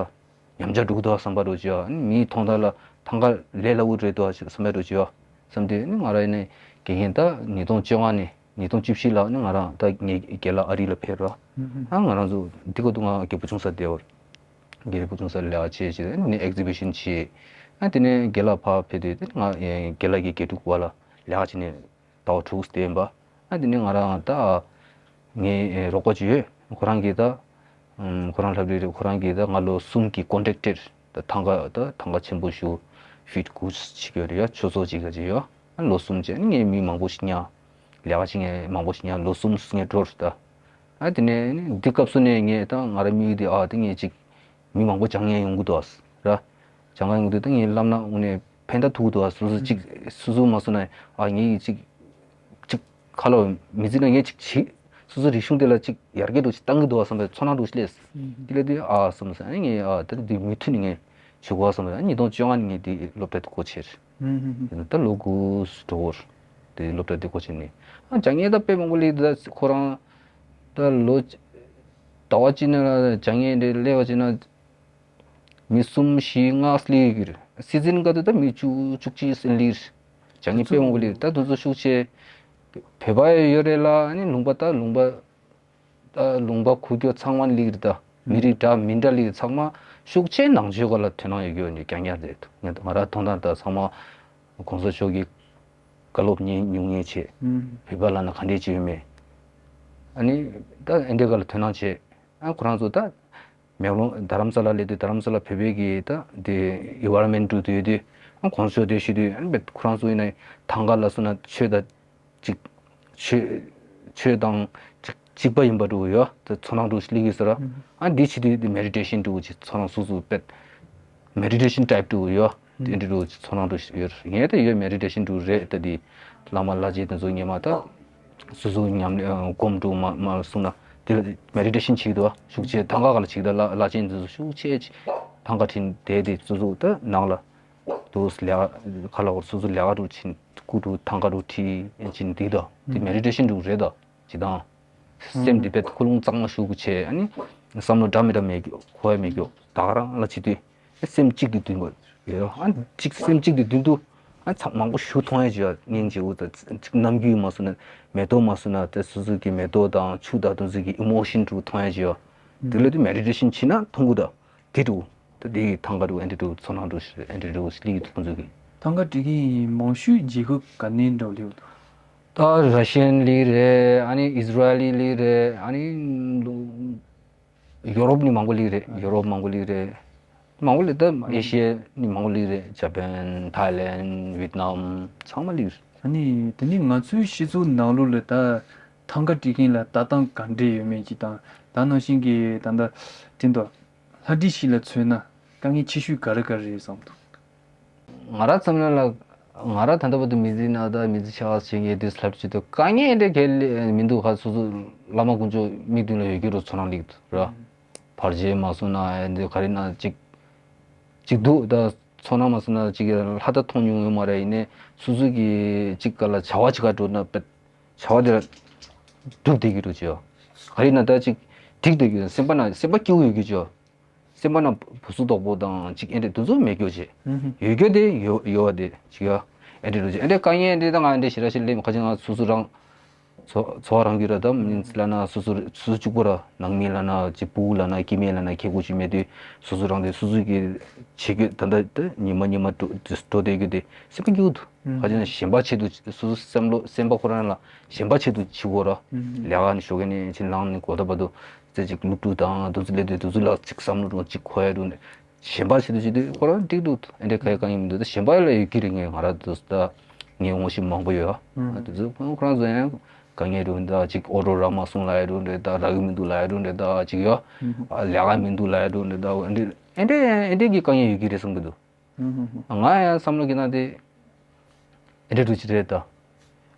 ཉམས་ཆག་འགྲོ་གི་འདུག་བསམ་པ་རུ་ཞོག་ཨ་ནི་མིའི་མཐོང་སྟངས་ལ་ཐང་ག་ལས་སླ་བོ་རེད་འདུག་བསམ་པ་རུ་ཞོག་བསམ་དུས་ནི་ང་རང་ཡིན་ནའི་དགེ་རྒན་ད་ཉིས་སྟོང་བཅོ་ལྔ་ནས་ཉིས་སྟོང་བཅུ་བཞི་ལ་ནི་ང་རང་ད་ངའི་རྒན་ལགས་ཨ་རི་ལ་ཕེབས་ར། ཨ་ང་རང་ཚོ་འདི་ག་དུས་ང་རྒན་བུ་ཆུང་ས་བསྡད་པ་རེད། རྒན་བུ་ཆུང་ས་ལ་ལས་ཀ་བྱས་བྱས་ནི་ཨེག་ཛི་བི་ཤན་བྱས། ཨ་དེ་ནས་རྒན་ལགས་ཕར་ཕེབས་དུས་དེ་ང་རྒན་ལགས་ཀྱི་དགེ་ཕྲུག་བ་ལ་ལས་ཀ་བྱས་ནས་ཟླ་བ་དྲུག་བསྡད་ཡིན་པ། ཨ་དེ་ནས་ང་རང་ད་ངའི་རོགས་པ་ཅིག་ཡོད། ཁོ་རང་གིས་ད་ཁོ་རང་ལྷ་བྲིས་རེད། ཁོ་རང་གིས་ད་ང་ལོ་གསུམ་གྱི་ཀོན་ཊེག་ཊར་ད་ཐང་ག་ད་ཐང་ག་ཆེན་པོ་ཞིག་ཕིཌ་ཀོ་ར་སི་བྱེད་ཀྱི་ཡོད་རེད་ཡ། ཆུ་ཚོད་ཅིག་ག་ཅིག་ཡོད། ཨ་ལོ་གསུམ་བྱས་ངས་མི་མང་པོ་ཞིག་མཉམ་ལས་ཀ་བྱེད་མཁན་མང་པོ་ཞིག་མཉམ་ལོ་གསུམ་ངས་འགྲོ་རེད་ད། ཨ་དེ་ནས་འདི་སྐབས་སུ་ནས་ངས་ད་ང་རང་དམིགས་ཡུལ་དེ་ཨ་དེ་ངས་ཅིག་མི་མང་པོ་སྦྱང་མཁན་ཡོང་གི་འདུག་ཨ་ར། སྦྱང་མཁན་ཡོང་གི་འདུག་ད་ངས་བསླབ་ན་དངོས་གནས་ཕན་ཐོགས་ཐུབ་ཀྱི་འདུག་ཨ། སོ་སོ་ཅིག་སོ་སོ་མ་སོང་ན་ཨ་ངས་ཅིག་ཅིག་ཁ་ལོ་མི་བརྩི་ན་ངས་ཅིག་བྱེད། སོ་སོ་རིག་གཞུང་དེ་ལ་ཅིག་ཡར་རྒྱས་འགྲོ་ཅིག་བཏང་གི་འདུག་ཨ་བསམ་པའི་ཚོར་སྣང་འགྲོ་ཞིག་སླེབས། དེ་ལ་དུས་ཨ་བསམ་སོང་ཨ་ངས་ཨ་ད་དེ་མུ་མཐུད་ནས་ངས་བྱེད་དགོས་ཨ་བསམ་པའི་ཨ་ཉིས་སྟོང་བཅོ་ལྔ་ནས་ངས་དེ་སློབ་གྲྭ་དེ་སྒོ་ཕྱེ། ཡིན་ན་ད་ལོ་དགུ་འགྲོ་གི་རེད། དེ་སློབ་གྲྭ་དེ་སྒོ་ཕྱེ་ནས་ཨ་སྦྱང་མཁན་ད་དཔེ་མང་པོ་སླེབས་འདུག་ད་ཁོ་རང་ད་ལོ་ཟླ་བ་གཅིག་ནང་ལ་སྦྱང་མཁན་དེ་སླེབས་པ་བྱས་ན། མི་གསུམ་བཞི་ལྔ་སླེབས་ཀྱི་རེད། སི་ཛིན་སྐབས་དུ་ད་མི་བཅུ་བཅུ་གཅིག་སླེབས་རེད། སྦྱང་མཁན་དཔེ་མང་པོ་སླེབས་རེད། ད་དུས་ཚོད་ཤུགས་ཆེ། བོད་པ་ཡོད་རེད་ལ་ཨ་ནི་ལུང་པ་ད་ལུང་པ་ད་ལུང་པ་ཁུག་ཀྱོག་ཚང་མ་སླེབས་རེད། ད་མི་རིགས་འདྲ་མི་འདྲ་སླེབས་ཚང་མ་ཤུགས་ཆེ་ནང་ཆོས་སྐོར་ལ་དོ་སྣང་ཡོད་ཀྱི་ཡོད་ནི་རྐྱང་རྐྱང་རེད། ང་ང་རང་མཐོང་སྟངས་ད་ཚང་མ་གོང་ས་མཆོག་གི་བཀའ་སློབ་ཉན་མྱོང་མཁན་བྱས། བོད་པ་ལབ་ན་ག་འདྲས་ཅིག་ཡོད་མེད། ཨ་ནི་ད་ཨེ་འདྲས་སྐོར་ལ་དོ་སྣང་བྱས། ཨ་ཁོ་རང་ཚོ་ད། མེག་ལོང་རྡ་རམ་ས་ལ་སླེབས་དུས་རྡ་རམ་ས་ལ་བོད་པའི་གི་ད་དེ་ཨེན་ཝའི་རོན་མེན་ཊི་འགྲོ་དུས་དེ་ཨ་གོང་ས་མཆོག་དེ་ཞུ་དུས་ཨ་ཁོ་རང་ཚོ་ཡིན་ན་ཐང་ག་ལ་སོང་ན་ཆོས་དང་ཅིག་ཆོས་ཆོས་དང་ཅིག་གཅིག་པ་ཡིན་པ་འགྲོ་གི་ཡོད། དེ་ཚོར་སྣང་འགྲོ་ཞིག་སླེབས་ཀྱི་ཟེར་ར། ཨ་འདི་བྱེད་དུས་དེ་མེ་ཌི་ཊེ་ཤན་འགྲོ་གི་ཅིག་ཚོར་སྣང་སོ་སོ་པད་མེ་ཌི་ཊེ་ཤན་ཊའིབ་འགྲོ་གི་ཡོད། དེ་འདྲ་འགྲོ་གི་ཅིག་ཚོར་སྣང་འགྲོ་ཞིག་ཡོད། ངས་དེ་ཡོད་མེ་ཌི་ཊེ་ཤན་འགྲོ་རེད་ད་དེ་བླ་མ་བླ་ཆེན་དེ་ཚོ་ཉི་མ་ད། སོ་སོ་ཉམས་ལེན་སྒོམ་འགྲོ་མ་མ་སོང་ན་དེ་ལ་མེ་ཌི་ཊེ་ཤན་བྱེད་ཀྱི་འདུག་ཤུགས་ཆེ་ཐང་ག་ག་ལ་བྱེད་ཀྱི་འདུག་བླ་བླ་ཆེན་དེ་ཚོ་ཤུགས་ཆེ་ཆེ་ཐང་ག་ཁྲིད་དེ་དེ་སོ་སོ་ད་ནང་ལ་དུ་ལས་ཀ་ཁ་ལ་སོ་སོ་ལས་ཀ་འགྲོ་ཕྱིན་སྐུ་འགྲོ་ཐང་ག་འགྲོ་ཁྲིད་ཕྱིན་འདི་དང་དེ་མེ་ཌི་ཊེ་ཤན་འགྲོ་རེད་ད་ཇི་ལྟར་སེམས་དེ་དཔེ་ཁོ་རང་གཙང་མ་ཤུགས་ཆེ་ཨ་ནི་བསམ་བློ་འདྲ་མི་འདྲ་མེད་གི་འཁོར་ཡ་མེད་གི་ད་ག་རང་ལ་བྱེད་དུས། སེམས་གཅིག་ཏུ་འདུས་པ་ཡོད། ཨ་གཅིག་སེམས་གཅིག་ཏུ་འདུས་འདུག་ཨ་ཚང་མང་པོ་ཞུ་མཐོང་ཡ་ཅིག་ཡོད། སྙིང་རྗེ་བོ་དང་གཅིག་རྣམ་འགྱུར་མ་སོང་ན་མེ་ཏོག་མ་སོང་ན་དེ་སོ་སོ་གི་མེ་ཏོག་དང་ཆུ་དང་དེ་ཚོ་གི་ཨི་མོ་ཤན་འདྲ་མཐོང་ཡ་ཅིག་ཡོད། དེ་ལ་དུ་མེ་ཌི་ཊེ་ཤན་བྱེད་ན་མཐོང་གི་འདུག་དེ་འདྲ་ད་དེ་ཡི་ཐང་ག་འདྲ་ཨེ་འདྲ་འདྲ་ཚོར་སྣང་འདྲ་ཞིག་ཨེ་འདྲ་འདྲ་ཞིག་སླེབས་ཡོད་ཁོང་ཚོ་གི། ཐང་ག་འབྲི་མཁན་མང་ཤོས་རྒྱལ་ཁབ་ག་ནས་འདྲ་སླེབས་འདུག་ད་ར་ཤན་སླེབས་རེད། ཨ་ནི་ཨིས་ར་ཨེལ་སླེབས་རེད། ཨ་ནི་ལོ། ཡོ་རོབ་ནི་མང་པོ་སླེབས་རེད། ཡོ་རོབ་མང་པོ་སླེབས་རེད། མང་པོ་སླེབས་ད་ཨེ་ཤི་ཡ་ནི་མང་པོ་སླེབས་རེད། ཇ་པན། ཐའི་ལེན། ཝེད་ནམ་ཚང་མ་སླེབས་རེད། ཨ་ནི་དེ་ནི་ང་ཚོའི་སྤྱི་ཚོགས་ནང་ལོགས་ལ་ད་ཐང་ག་འབྲི་མཁན་ལ་ལྟ་སྟངས་ག་འདྲས་ཡོད་མེད་ཅིག་དང་ད་ནང་བཞིན་གྱི་ད་ལྟ་དེ་འདྲ་ལྷ་བྲིས་ཤིག་ལ་མཚོན་ན་དཀའ་ངལ་ཆེ་ཤོས་ག་རེ་ག་རེ་རེད་བསམ་འདུག་ང་ར་ཚང་མ་ལ་ང་ར་ད་ལྟ་བར་དུ་མི་ཚེ་ནང་ད་མི་ཚེ་ཆགས་བྱེད་མཁན་དེ་ལབ་ཅི་ཐུབ་དཀའ་ངལ་འདྲ་གལ་མི་འདུག་ཧ་སོ་སོ་བླ་མ་དཀོན་མཆོག་མིག་མདུན་ལ་ཡོད་ཀྱི་རུ་ཚོར་སྣང་སླེབས་འདུག་ར། བར་ཆད་མ་སོང་ན་འདི་ག་རེ་ན་ཅིག་ཅིག་འདུག་ད་ཚོར་སྣང་མ་སོང་ན་ཅིག་ལྷ་ད་མཐོང་མྱོང་ཡོད་མ་རེད། ཡིན་ནའི་སོ་སོ་གི་ཅིག་ག་ལ་བྱ་བ་ཅིག་ག་འགྲོ་ན་བྱ་བ་དེ་ལ་འགྲུབ་བསྡད་ཀྱི་རུ་ཅིག་ཡོད། ག་རེ་ན་ད་ཅིག་འགྲིག་བསྡད་ཀྱི་ཡོད། སེམས་པ་ན་སེམས་པ་སྐྱིད་པོ་ཡོད་ཀྱི་ཅིག་ཡོད། སེམས་པ་ན་བུ་སུ་དོག་པོ་དང་ཅིག་ཨེ་འདྲ་དུ་ཚོ་མེད་རྒྱུ་བྱེད། ཡོད་རྒྱུ་དེ་ཡོད་ཡོད་བ་དེ་ཅིག་ཡ། ཨེ་འདྲ་རུ་ཅིག་ཨེ་འདྲ་དཀའ་ངལ་ཨེ་འདྲ་ད་ང་ཨེ་འདྲ་ཞེ་དྲག་ཞིག་སླེབས་མ་ཁ་ཅིག་ང་སོ་སོ་རང་། འཚོ་འཚོ་བ་རང་རྒྱུད་ར་དམ་ཉིན་ལ་ན་སོ་སོ་སོ་སོ་གཅིག་པོ་ར་ནང་མི་ལ་ན་ཅིག་ཕྲུ་གུ་ལ་ན་སྐྱེ་དམན་ལ་ན་ཁེ་གུ་ཅིག་མེད་དུས་སོ་སོ་རང་དེ་སོ་སོ་གི་བྱེད་རྒྱུ་ད་ལྟ་དེ་ཉི་མ་ཉི་མ་འགྲོ་འགྲོ་བསྡད་རྒྱུ་དེ་སེམས་པ་སྐྱིད་པོ་འདུག་ཁ་ཅིག་ན་གཞན་པ་ཆེད་དུ་སོ་སོ་བསམ་བློ་སེམས་པ་ཁོ་རང་ལ་གཞན་པ་ཆེད་དུ་བྱེད་དགོས་ར་ལས་ཀ་ནི་ཞོགས་ཀས་ནས་ཅིག་ལངས་ནས་གོ་ད་བར་དུ། ཙེ་ཅིག་སློབ་ཕྲུག་དང་དུ་ཚོད་སླེབས་དུས་དུ་ཚོད་ལ་ཅིག་བསམ་བློ་རུ་ཅིག་འཁོར་ཡ་རུ་ནས་གཞན་པ་ཞིག་ཏུ་ཅིག་དུས་ཁོ་རང་འགྲིག་འདུག་ཨེ་འདྲ་ག་ཡ་གང་ཡིན་མི་འདུག་ད་གཞན་པ་ལ་ཡོད་ཀྱི་རེད། ངས་ང་ར་དུ་ད་ངའི་ངོ་ཤེས་མང་པོ་ཡོད་ཨ། དུ་ཚོད་ཁོ་རང་ཚོ་ཡང་ དཀའ་ངལ་རུ་འདྲ་ཅིག་ཨོ་ཊོ་རག་མ་སོང་ལབ་ཡ་རུ་འདྲ་ད་རག་གི་མི་འདུག་ལབ་ཡ་རུ་འདྲ་ད་ཅིག་ཡོད། ཨ་ལས་ཀ་མི་འདུག་ལབ་ཡ་རུ་འདྲ་ད་ཨེ་འདྲ་ཨེ་འདྲ་ཨེ་འདྲ་གི་དཀའ་ངལ་ཡོད་ཀྱི་རེད་བསམ་གི་འདུག་ཧུམ་ཧུམ་ཧུམ། ང་ཡང་བསམ་བློ་གི་ནང་དེ་ཨེ་འདྲ་འགྲོ་གི་རེད་ད།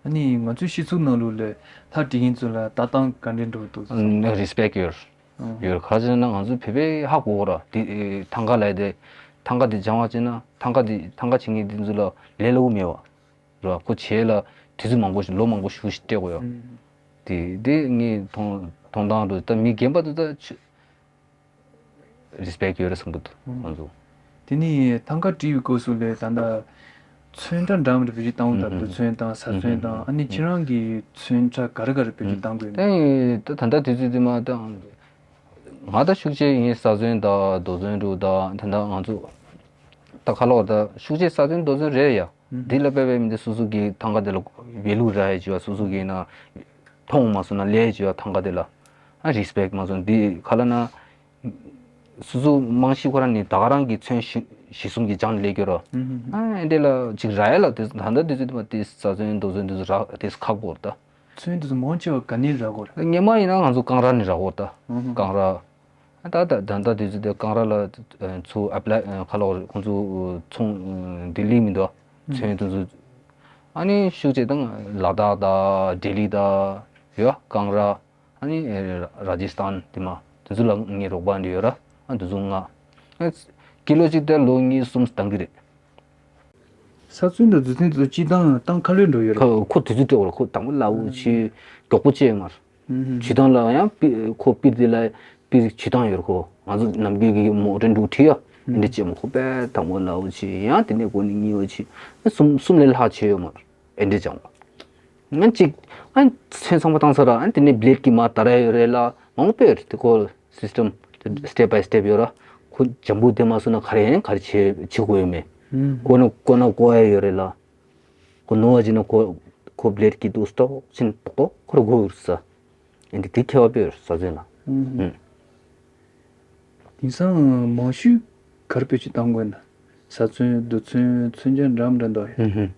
ཨ་ནི་ང་ཚོའི་སྤྱི་ཚོགས་ནང་ལོགས་ལ་ལྷ་བྲིས་མཁན་ཚོ་ལ་ལྟ་སྟངས་ག་འདྲ་འགྲོ་འདུག་བསམ། ཨ་རེ་སི་པེག་ཡོད། ཨ་ཡོད། ག་རེ་ཟེར་ན་ང་ཚོ་བོད་པའི་ཧ་གོ་གོ་ར་དེ་ཐང་ག་ལབ་དེ་ཐང་ག་དེ་སྦྱང་བ་བྱས་ན་ཐང་ག་དེ་ཐང་ག་བྱེད་མཁན་དེ་ཚོ་ལ་ལས་སླ་པོ་མེད་བ། རེད་བ། ཁོ་བྱེད་ལ་དུས་ཚོད་མང་པོ་ཞིག་ལོ་མང་པོ་ཞིག་ཞིག་སྤྲད་དགོས་ཡོད། ཨུམ། དེ་དེ་ངས་མཐོང་མཐོང་སྟངས་འགྲོ་ད་མི་རྒན་པ་དེ་ད་ཆ་རེ་སི་པེག་ཡོད་རེད་བསམ་གི་འདུག་ཨུམ། ང་ཚོ། དེ་ནས་ཐང་ག་བྲིས་པའི་སྐབས་སུ་ལས་ད་ལྟ་ཚོན་ཁྲ་འདྲ་མི་འདྲ་བེད་སྤྱོད་བཏང་འོང་ད་ཨུམ། རྡུལ་ཚོན་དང་ས་ཚོན་དང་ཨ་ནི་ཁྱེད་རང་གིས་ཚོན་ཁྲ་ག་རེ་ག་རེ་བེད་སྤྱོད་བཏང་དགོས་ད་ད་ལྟ་དུས་ཚོད་དེ་མ་ད་ང་ད་ཤུགས་ཆེ་ཡིན་ས་ཚོན་དང་རྡོ་ཚོན་འདྲ་ད་ད་ལྟ་ང་ཚོ་ད་ཁ་ལོག་ད་ཤུགས་ཆེ་ས་ཚོན་རྡོ་ཚོན་རེད་ཡ། འདི་ལ་དཔེ་བའི་མི་འདི་སོ་སོ་གི་ཐང་ག་དེ་ལ་བེ་ལུ་ར་ཧེ་ཅི་བ་སོ་སོ་གི་ན་མཐོང་མ་སོང་ན་ལས་ཅི་བ་ཐང་ག་དེ་ལ་ཨ་རེ་སི་པེག་མ་སོང་འདི་ག་ལ་ན་སོ་སོ་རྨང་གཞི་ཁོ་རང་ནི་ད་ག་རང་གི་ཚོན་གཞི་གཞི་གསུམ་གྱི་སྦྱང་ལས་སྐྱོ་ར་ཨ་འདི་ལ་ཅིག་ར་ཡ་ལ་དེ་ད་ལྟ་དེ་ཚོ་དེ་མ་དེ་ས་ཚོན་རྡོ་ཚོན་དེ་ཚོ་ར་དེ་ཁག་པོ་ར་ད། ཚོན་དེ་ཚོ་མང་ཆེ་བ་ག་ནས་རག་གོ་རེད། སྔོན་མ་ཡིན་ན་ང་ཚོ་ཀང་ར་ནས་རག་གོ་ད། ཨུ་ཧུ། ཀང་ར། ད་ད་ད་ལྟ་དུས་ཚོད་དེ་ཀང་ར་ལ་ཚུར་ཨེ་པ་ལའི་ཁ་ལོ་ཁོང་ཚོ་ཚོང་ལྡི་ལི་མི་འདུག་ཨུ། ཚོན་དེ་ཚོ། ཨ་ནི་ཤུགས་ཆེ་དང་ལ་དྭགས་དང་ལྡི་ལི་དང་ཡོད་ཀང་ར། ཨ་ནི་ར་ཇི་སི་ཐན་དེ་མ་དེ་ཚོ་ལ་ངའི་རོགས་པ་འདྲ་ཡོད་ར། ཨ་དེ་ཚོ་ང་ཀི་ལོ་གཅིག་དེ་ལོ་གཉིས་གསུམ་བཏང་གི་རེད། ས་ཚོན་དང་རྡུལ་ཚོན་དེ་ཚོ་སྤྱིར་བཏང་བཏང་ཁ་ལོས་འགྲོ་ཡོད་རེད། ཁོ་ཁོ་དུས་ཚོད་སྤྲད་པ་ལ་ཁོ་དང་པོ་སླ་བོ་ཆེ་མགྱོགས་པོ་བྱས་མར། ཨུ་ཧུ། བྱེད་སྟངས་ལ་ཡང་པི་ཁོ་པིར་དེ་ལ་པིར་བྱེད་སྟངས་ཡོད་རེད་ཁོ། ང་ཚོ་ནམ་རྒྱུན་གྱི་མོ་ཊ་འདྲ་བྲིས་ཡ་ཨུ་ཧུ། འདི་བྱས་མོ་ཁོ་པས་དང་པོ་སླ་བོ་བྱས་ཡང་དེ་ནས་གོ་ནི་གཉིས་པ་བྱས་གསུམ་གསུམ་ལས་ལྷག་བྱས་ཡོད་མ་རེད། ཨེ་འདྲ་ཅང་ང་གཅིག་ཨ་ཚོན་ཚང་མ་བཏང་ཚར་ར་ཨ་དེ་ནས་བི་ལེ་ཌི་གིས་མར་དར་ཡ་ཡོད་རེད་ལ་མང་པོ་ཡོད་རེད་དེ་ཁོ་སི་སི་ཊམ་སི་ཊེབ་བྷའི་སི་ཊེབ་ཡོད་ར་ཁོ་འཇམ་པོ་དེ་མ་སོང་ན་ག་རེ་ཡང་ག་རེ་བྱེད་བྱེད་དགོས་ཡོད་མེད། ཨུ་ཧུ། ཀོ་ན་ཀོ་ན་ཀོ་ཡ་ཡོད་རེད་ལ། ཁོ་ནོར་བ་ཅིག་ན་ཁོ་ཁོ་བི་ལེ་ཌི་གིས་ཏོག་ཏོག་ཕྱིན་ཏོག་ཏོག་ཁོ་ར་སྒུག་ཡོད་ས། ཨེ་འདི་དེ་ཁྱད་པར་དཔེ་ཡོད་ས་ཚོན་ལ། ཨུ་ཧུ། ཨུ། དེང་སང་མང་ཤོས་ག་རེ་བེད་སྤྱོད་བཏང་དགོས་ན། ས་ཚོན་རྡུལ་ཚོན་ཚོན་ཆ་འདྲ་མི་འདྲ་འདུག་ཨེ། ཨུ་ཧུ།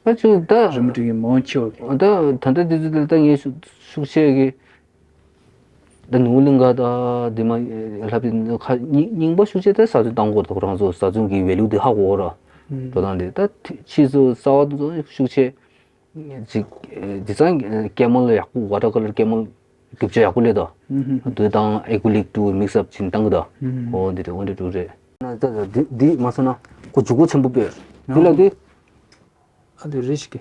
ཨ་ཅོ་ད། རི་མོ་བྲིས་མཁན་མང་ཆེ་བ་གི། ད་ད་ལྟ་དེ་ཚོ་ད་ངས་ཤུགས་ཤུགས་ཆེ་གི། ད་ནོར་གླིང་ག་ད་དེ་མ་ལྷ་པའི་ཁ་རྙིང་རྙིང་པ་ཤུགས་ཆེ་ད་ས་ཚོན་བཏང་དགོས་རེད་ཁོ་རང་ཚོ་ས་ཚོན་གྱི་ཝེ་ལུ་དེ་ཧ་གོ་ར། འགྲོ་སྟངས་དེ་ད་ཕྱིས་སུ་ས་བ་དེ་ཚོ་ཤུགས་ཆེ། ཅིག་དེ་ཚང་ཀེ་མལ་ཡག་པོ་ཝ་ཊར་ཀ་ལར་ཀེ་མལ་རྒྱུ་ཆ་ཡག་པོ་ལས་ད། དེ་དང་ཨེ་ཀུ་ལིག་ཏུ་མིག་སི་ཨབ་བྱིན་བཏང་གི་ད། ཨོ་འདི་རེད་འོ་འདི་འདྲ་རེད། ན་ད་ད་འདི་འདི་མ་སོང་ན་ཁོ་འཇུག་སྒོ་ཆེན་པོ་དཔེ་འདི་ལ་འདི། ཨ་འདི་རེ་ཞིག་གི།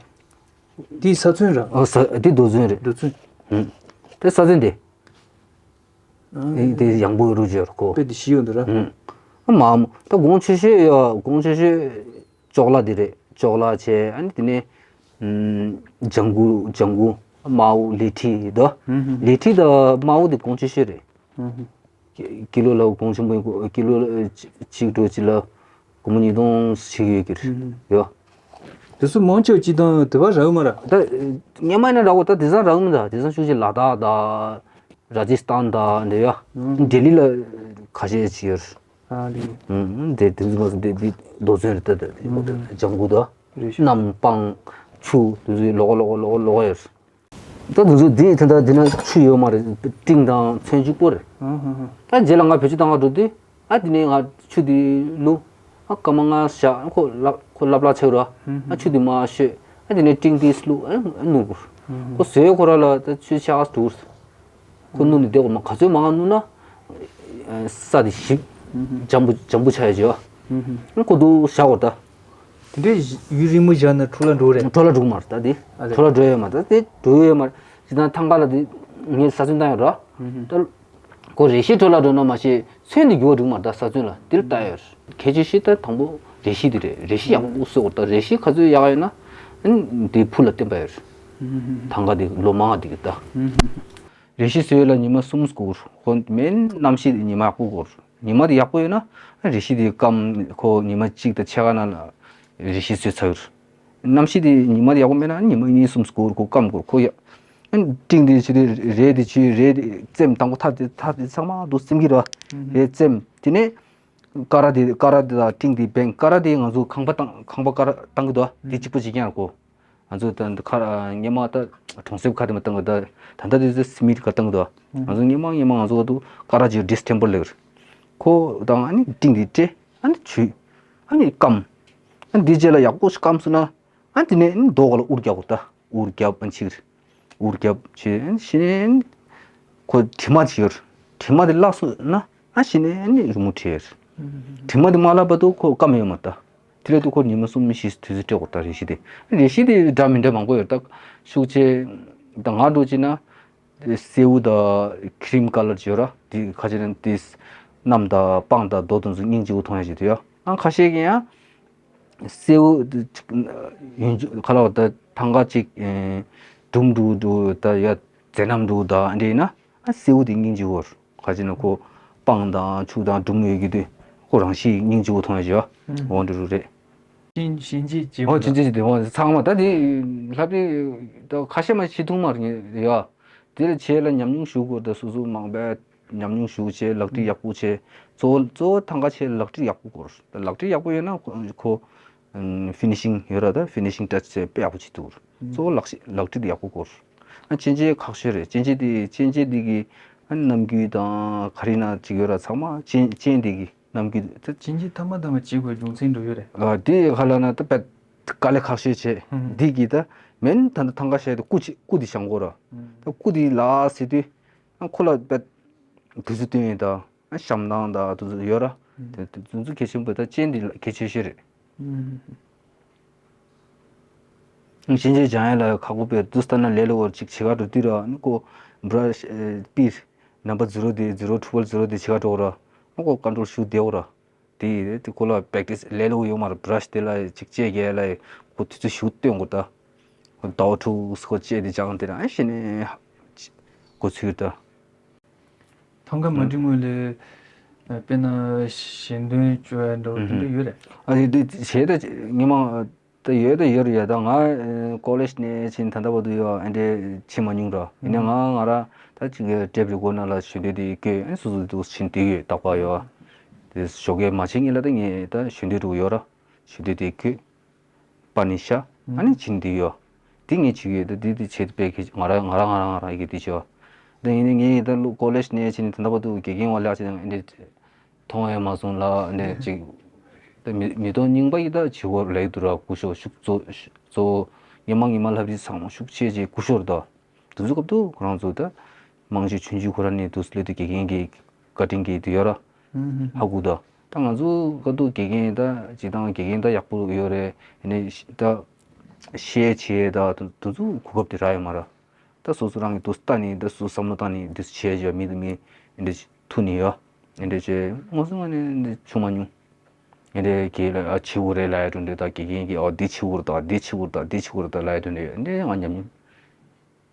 འདི་ས་ཚོན་ར། ཨ་ས་འདི་རྡོ་ཚོན་རེད། རྡོ་ཚོན། ཨུ། དེ་ས་ཚོན་འདི། ཨ་འདི་འདི་ཡང་པོ་རུ་ཇོར་ཁོ། དཔེ་འདི་ཞིག་ཡོད་འདི་ར། ཨུ། ཨ་མ་མོ་ད་གོང་ཆེ་ཤོས་ཡ་གོང་ཆེ་ཤོས། ཅོག་ལ་དེ་རེད། ཅོག་ལ་བྱས་ཨ་ནི་དེ་ནས་ཨམ་ལྗང་གུ་ལྗང་གུ་དམར་པོ་ལི་ཁྲི་དོ། ཧུམ་ཧུམ། ལི་ཁྲི་དང་དམར་པོ་དེ་གོང་ཆེ་ཤོས་རེད། ཧུམ་ཧུམ། ཀི་ཀི་ལོ་ལ་གོང་ཆེན་པོ་ཡིན་གོ་ཀི་ལོ་ལ་གཅིག་འགྲོ་གཅིག་ལ་སྒོར་མོ་ཉིས་སྟོང་ཞིག་ཡོད་ཀྱི་རེད། ཧུམ་ཧུམ། ཡོ། དེ་ཚོ་མང་ཆེ་བ་སྤྱིར་བཏང་དེ་བ་རག་མ་ར། ད་སྔོན་མ་ཡིན་ན་རག་གོ་ད་དེང་སང་རག་མི་འདུག་དེང་སང་ཤུགས་ཆེ་ལ་དྭགས་དང་ར་ཇི་སི་ཐན་དང་འདི་ཡ། ཧུམ། ལྡི་ལི་ལ་ཁ་ཤས་ཅིག་ཡོད་རེད། ཨ་ལི། ཨུམ། དེ་དེ་ཚོ་མ་ཟད་དེ་དེ་རྡོ་ཚོན་རེད་ད་དེ་ཨུམ། ལྗང་གུ་དང་རེད་ཤག་གནམ་སྤང་ཆུ་དེ་ཚོའི་ལོགས་ལོགས་ལོགས་ལོགས་ཡོད་རེད། ད་དེ་ཚོ་དེ་དེ་འདྲ་དེ་ན་ཆུ་ཡོད་མ་རེད། སྤྲིན་དང་ཚོན་གཅིག་པོ་རེད། ཨ་ཧ་ཧ། ད་རྗེས་ལ་ང་བེད་སྤྱོད་བཏང་ག་འགྲོ་དུས་ཨ་དེ་ནས་ང་ཆུ་དེ་བླུགས་ཨ་སྐར་མ་ལྔ་བཞག་ཁོ་ལབ་ཁོ་ལབ་ལབ་ཆགས་རོ། ཨ་ཆུ་དེ་མར་བཤོས་ཨ་དེ་ནས་སྤྲིན་དེ་བླུགས་ཨ་ནུབ། ཁོ་ཟོས་ཁོ་ར་ལ་ད་ཆུ་ཆགས་འདུག་ཁོ་བླུགས་ནས་བསྡད་དགོས་མ་ག་ཚོད་མང་བླུགས་ན་ས་དེ་ཞིབ་འཇམ་པོ་འཇམ་པོ་ཆགས་ཡ་བྱེད་བ། ཁོ་འདུག་བཞག་དགོས་ད། དེ་འདྲའི་ཡུན་རིང་མོ་བཞག་ན་འཕྲོ་བརླག་འགྲོ་རེད། འཕྲོ་བརླག་འགྲོ་གི་མ་རེད་ད་དེ། ཨ་རེད། འཕྲོ་བརླག་འགྲོ་ཡ་མ་རེད་ད་དེ་འགྲོ་ཡ་མ་རེད། ཇི་ལྟར་ཐང་ག་ལ་དེ་ངས་ས་ཚོན་བཏང་ཡོད་ར། ད་ཁོ་རས་གཞི་འཕྲོ་བརླག་འགྲོ་ན་མ་ཤེས་ཚོན་དེ་འགྱུར་བ་འགྲོ་གི་མ་རེད་ད་ས་ཚོན་ལ་དེ་ལ་ལྟ་ཡོད་རེད། གལ་ཆེ་ཤོས་ད་དང་པོ་རས་གཞི་དེ་རེད། རས་གཞི་ཡག་པོ་བཟོ་དགོས་ད་རས་གཞི་ག་ཚོད་ཡག་ཡོད་ན་དེ་ཕུ་ལ་བརྟེན་པ་ཡོད་རེད། ཐང་ག་དེ་ལོ་མང་བ་དེ་གི་ད། རས་གཞི་བཟོས་ལ་ཉི་མ་གསུམ་འགོར། ཁོ་མེད་གནམ་གཤིས་དེ་ཉི་མ་ཡག་པོ་འགོར། ཉི་མ་དེ་ཡག་པོ་ཡོད་ན་རས་གཞི་དེ་སྐམ་ཁོ་ཉི་མ་གཅིག་དང་ཕྱེད་ཀ་ནང་ལ་རས་གཞི་བཟོས་ཚར་ཡོད། གནམ་གཤིས་དེ་ཉི་མ་དེ་ཡག་པོ་མེད་ན་ཉི་མ་གཉིས་གསུམ་འགོར་ཁོ་སྐམ་འགོར་ཁོ་ཡ། སྤྲིན་དེ་ཆུ་དེ་རས་དེ་ཆུ་རས་དེ་རྩེམ་དང་པོ་ཐག་དེ་ཐག་དེ་ཚང་མ་འདུག་སེམས་ཀྱི་ར། རས་རྩེམ་དེ་ནས་ཀ་ར་དེ་ཀ་ར་དེ་དང་སྤྲིན་དེ་བེང་ཀ་ར་དེ་ང་ཚོ་ཁང་པ་བཏང་ཁང་པ་ཀ་ར་བཏང་གི་འདུག་དེ་གཅིག་པོ་བྱེད་ཀྱང་ཁོ། ང་ཚོ་ད་ཁ་སྔོན་མ་ད་གྲོང་གསེབ་ཁ་དེ་མ་བཏང་གི། ད་ད་ལྟ་དེ་ཚོ་སི་མིད་ག་བཏང་གི་འདུག་ང་ཚོ་སྔོན་མ་སྔོན་མ་ང་ཚོ་ག་དུས་ཀ་ར་ཇི་ཌི་སི་ཊེམ་པལ་ལབ་ཀྱི་རེད། ཁོ་དང་ཨ་ནི་སྤྲིན་དེ་སྤྲད། ཨ་ནི་ཆུ་ཨ་ནི་སྐམ། ཨ་ནི་དེ་རྗེས་ལ་ཡག་པོ་ཞིག་སྐམ་སོང་ན། ཨ་དེ་ནས་ཨ་ནི་རྡོ་ག་ལ་འུར་རྒྱག་དགོས། ད་འུར་རྒྱབ་ཨ་ནི་ཕྱིར་འུར་རྒྱབ་བྱས། ཨ་ནི་གཞི་ནས་ཨ་ནི་ཁོ་དྲི་མ་ཅིག་ཡོད་རེད། དྲི་མ་དེ་བརླག་སོང་ན། ཨ་གཞི་ནས་ཨ་ནི་རི་མོ་བྲིས་ཡོད་རེད། དྲི་མ་དེ་མ་བརླག་བར་དུ་ཁོ་སྐམ་ཡོད་མ་རེད། ད་དེ་ལས་དུ་ཁོ་ཉི་མ་གསུམ་བཞི་དུས་ཚོད་སྤྲད་དགོས། ད་རེ་ཞིག་དེ་རེ་ཞིག་དེ་འདྲ་མི་འདྲ་མང་པོ་ཡོད་རེད། ད་ཤུགས་ཆེ་ད་ང་འདྲ་བྱས་ན་སེའུ་དང་ཁི་རིམ་ཀ་ལར་ཅིག་ཡོད་ར། དེ་ཁ་ཅིག་ན་དེ་གནམ་དང་སྤང་དང་རྡོ་དང་ཚོ་སྙིང་རྗེ་པོ་མཐོང་ཡ་ཞིག་དེ་ཡོད། ཨ་ཁ་ཤས་ཀྱིས་ཡང་སེའུ་ཡུན་ཁ་ལག་ད་ཐང་ག་ཅིག་འབྲུམ་འདྲ་འདྲ་ད་ཡ་ཛེ་ནམ་འདྲ་ད་འདྲ་ཡིན་ན། ཨ་སེའུ་དེ་སྙིང་རྗེ་པོ། ཁ་ཅིག་ན་ཁོ་སྤང་དང་ཆུ་དང་འབྲུམ་ཡོད་ཀྱི་དུས་ཁོ་རང་ཤི་སྙིང་རྗེ་པོ་མཐོང་ཡ་ཞིག་ཡོད། འོ་འདྲ་རུ་རེད། ཤིན་ཤིན་ཅི་བྱེད་ཨོ་པ་ཅི་ཅི་ཅི་དེ་འོ་ཚང་མ་ད་དེ་ལྷ་པའི་ད་ཁ་ཤས་མ་ཤི་ཐུང་མ་རེད་ཡ། དེ་ལ་ཆེད་ལ་ཉམས་མྱོང་ཞུ་དགོས། ད་སོ་སོ་མང་པའི་ཉམས་མྱོང་ཞུ་བྱས། ལག་བྲིས་ཡག་པོ་བྱས། གཙོ་བོ་གཙོ་བོ་ཐང་ག་ཆེད་ལག་བྲིས་ཡག་པོ་དགོས། ད་ལག་བྲིས་ཡག་པོ་ཡོད་ན་ཁོ་ཁོ་ཕི་ནི་ཤིང་ཡོད་ར། ད་ཕི་ནི་ཤིང་ཊ་ཆི་བྱས་དཔེ་ཡག་པོ་བྱེད་ཐུབ། གཙོ་བོ་ལག་ཤི་ལག་བྲིས་དེ་ཡག་པོ་དགོས། ཨ་ཅན་ཅན་ཁག་ཤོས་རེད། ཅན་ཅན་དེ་ཅན་ཅན་དེ་གི་ཨ་ནམ་རྒྱུན་དང་ག་རེ་ན་ཅིག་ཡོད་ར། ཚང་མ་ཅན་ཅན་དེ་གི་ནམ་རྒྱུན་ད་ཅིན་ཅིན་ཐ་མ་དང་མ་བྱེད་དགོས་རྒྱུ་མཚན་འགྲོ་ཡོད་རེད། ཨ་དེ་ཧ་ལ་ན་ད་པད་དཀའ་ལས་ཁག་ཤོས་བྱས། ཧུམ། འདི་གི་ད་མེན་ད་ད་ཐང་ག་བཤད་དུ་སྐུ་ཅི་སྐུ་དེ་བཤང་དགོས་ར། ཧུམ། ད་སྐུ་དེ་ལ་ཟེར་དུས་ཨ་ཁོ་ལ་པད་དུས་ཚོད་བསྟུན་ཡིན་ད། ཨ་བཤམས་སྟངས་ད་དུས་ཚོད་ཡོད་ར། ཧུམ། དེ་དེ་དུས་ཚོད་གལ་ཆེན་པོ་ད་ཅན་དེ་གལ་ཆེ་ཤོས་རེད། ཧུམ། ཤིན་ཅིན་སྦྱང་ཡ་ལ་ཁག་པོ་པས་དུས་ལྟར་ན་ལས་སླ་བོར་ཅིག་བྱེད་ག་འགྲོ་དུས་ར། ཨ་ནི་ཁོ་བྷ་ར་ཤི་ཨེ་པིར་ནམ་པ་ཛི་རོ་དེ་ཛི་རོ་ཊི་རི་པལ་ཛི་རོ་དེ་བྱེད་ག་འགྲོ་ར། ཨ་ཁོ་ཀོན་ཊོལ་ཞུ་བདེ་བོ་ར། དེ་ཡིན་དེ་ཁོ་ལ་པེག་ཊིས་ལས་སླ་བོ་ཡོད་མ་རེད། བྷ་ར་ཤི་དེ་ལ་ཅིག་བཅད་རྒྱག་ཡ་ལ་ཁོ་དུས་ཚོད་ཞུ་སྟོན་དགོས་ད། ཁོ་ཟླ་བ་དྲུག་ཁོ་བཅད་དེ་སྦྱང་དེ་ར། ཨ་ཤི་ནས་འགོ་ཚུགས་ད། ཐང་ག་མ་འབྲི་སྔོན་ལ་དཔེར་ན་ཞལ་འདོན་བཅོ་ཡ་འདྲ་བོ་དེ་འདྲ་ཡོད་རེད། ཨ་དེ་དེ་བྱས་ད་ཉི་མ་ད་ཡོད་ད་ཡོད་རེད་ཡ། ད་ང་ཀོ་ལེཇ་ནས་ཕྱིན་ད་ལྟ་བར་དུ་ཡོད་ཨ་འདྲས་བྱེད་མ་མྱོང་ར། ཡིན་ན་ང་ང་ར་ད་ཅིག་ཊེབ་རི་ཀོཌ་ནང་ལ་ཞལ་འདོན་དེ་བཀོད། ཨ་སོ་སོ་དུ་ཕྱིན་དེ་ཡོད་རྟག་པར་ཡོད། དེ་ཞོགས་ཀས་མ་བྱེད་སྔོན་ལ་ད་ངས་ད་ཞལ་འདོན་རུ་ཡོད་ར། ཞལ་འདོན་དེ་བཀོད། པར་ནས་བཞག་ཨ་ནི་ཕྱིན་དེ་ཡོད། དེ་ངས་བྱེད་ཀྱི་ཡོད། ད་དེ་དེ་བྱེད་དུ་སྤེལ་གི་ང་རང་ང་རང་ང་རང་ང་རང་གི་དེ་བྱེད་བ། ད་ཡིན་ནའི་ངས་ད་ལོ་ཀོ་ལེཇ་ནས་ཕྱིན་ནས་ད་ལྟ་བར་དུ་དགེ་རྒན་བ་ལགས་ཅིག་དང་འདི་མཐོང་ཡང་མ་སོང་ལ་འདི་ཅིག་ད་མི་མི་ཐོག་རྙིང་པ་ཡི་ད་བྱེད་བོར་ལས་དུ་ར་སྐུ་ཞོག་ཤུགས་གཙོ་གཙོ་བོ་ཉི་མ་ཉི་མ་ལྷ་བྲིས་ཚང་མ་ཤུགས་ཆེ་ཆེ་སྐུ་ཞོར་ད། དུས་ཚོད་སྐབས་དུ་ཁོ་རང་ཚོ་ད་རྨང་གཞི་ཆུང་ཆུང་ཁོ་རང་ནས་དུས་སུ་སླེབས་དུས་དགེ་རྒན་གྱི་བཀའ་དྲིན་གྱིས་དུ་ཡོད་ར། ཧ་གོ་ད། ད་ང་ཚོ་སྐབས་དུ་དགེ་རྒན་ད་སྤྱི་བཏང་དགེ་རྒན་ད་ཡག་པོ་ཡོད་རེད། ཨ་ནི་ཤ་ད་ཤེས་བྱེད་ད་དུ་དུས་ཚོད་གོ་སྐབས་དེ་རག་ཡོད་མ་ར། ད་སོ་སོ་རང་གི་དུས་ལྟ་ནས་ད་སོ་བསམ་བློ་བཏང་ནས་དུས་བྱས་བྱས་མི་དུ་མི་ཨ་འདྲ་ཐུག་ནས་ཡོད། ཨ་འདྲ་བྱས་དངོས་སུ་ང་ནས་འདི་བྱུང་མ་མྱོང་། ཨ་འདྲ་གི་ལ་ཨ་ཆི་བོ་རེད་ལ་ཡ་དུ་འདྲ་ད་དགེ་རྒན་གྱི་ཨོ་འདི་ཆི་བོ་རེད་ད་འདི་ཆི་བོ་རེད་ད་འདི་ཆི་བོ་རེད་ད་ལ་ཡ་དུ་འདྲ་ཡོད་ཨ་འདྲ་ང་ཉམས་མྱོང་།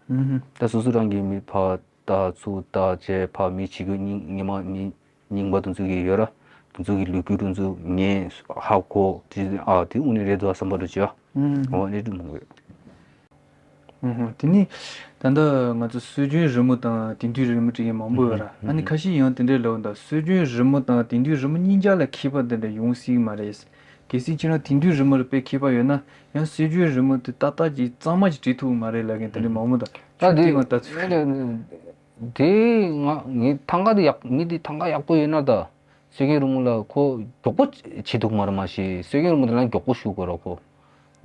ཧུམ་ཧུམ། ད་སོ་སོ་རང་གི་མི་ཕར་ལྟ་ཚུར་ལྟ་བྱས་ཕར་མི་བྱེད་རྒྱུ་རྙིང་རྙིང་མ་མི་རྙིང་པ་དེ་ཚོ་གི་ཡོད་ར། དེ་ཚོ་གི་ལོ་རྒྱུས་དེ་ཚོ་ངས་ཧ་གོ་དེ་ཨ་དེ་དངོས་གནས་རེད་འདུག་བསམ་པ་འདྲ་བྱས། ཧུམ་ཧུམ། འོ་ནས་དུ་མང་པོ་ཡོད། ཧུམ་ཧུམ། དེ་ནས་ད་ལྟ་ང་ཚོ་སྲོལ་རྒྱུན་རི་མོ་དང་དེང་དུས་རི་མོ་བྲིས་མཁན་མང་པོ་ཡོད་ར། ཨ་ནི་ཁ་ཤས་ཡང་དེ་འདྲའི་ལབ་འདུག་སྲོལ་རྒྱུན་རི་མོ་དང་དེང་དུས་རི་མོ་གཉིས་ཆ་ལ་ཁྱད་པར་དེ་འདྲ་ཡོང་སྲིད་མ་རེད། གལ་སྲིད་ཁྱེད་རང་དེང་དུས་རི་མོ་ལ་དཔེ་ཁྱད་པར་ཡོད་ན་ཡང་སྲོལ་རྒྱུན་རི་མོ་དེ་ཏག་ཏག་ཅིག་གཙང་མ་ཅིག་བྲིས་ཐུབ་མ་རེད་ལབ་མཁན་དེ་འདྲ་མང་པོ་འདུག་ད་ཁྱོད་དེ་དེ་ང་ལྟ་ཚུལ། དེ་ང་ངའི་ཐང་ག་དེ་ཡག་མི་དེ་ཐང་ག་ཡག་པོ་ཡོད་ན་ད། སྲོལ་རྒྱུན་རི་མོ་ལ་ཁོ་མགྱོགས་པོ་བྱེད་ཐུབ་མ་རེད། མ་གཞི་སྲོལ་རྒྱུན་རི་མོ་དེ་ལ་མགྱོགས་པོ་ཞུ་དགོས་ར་ཁོ།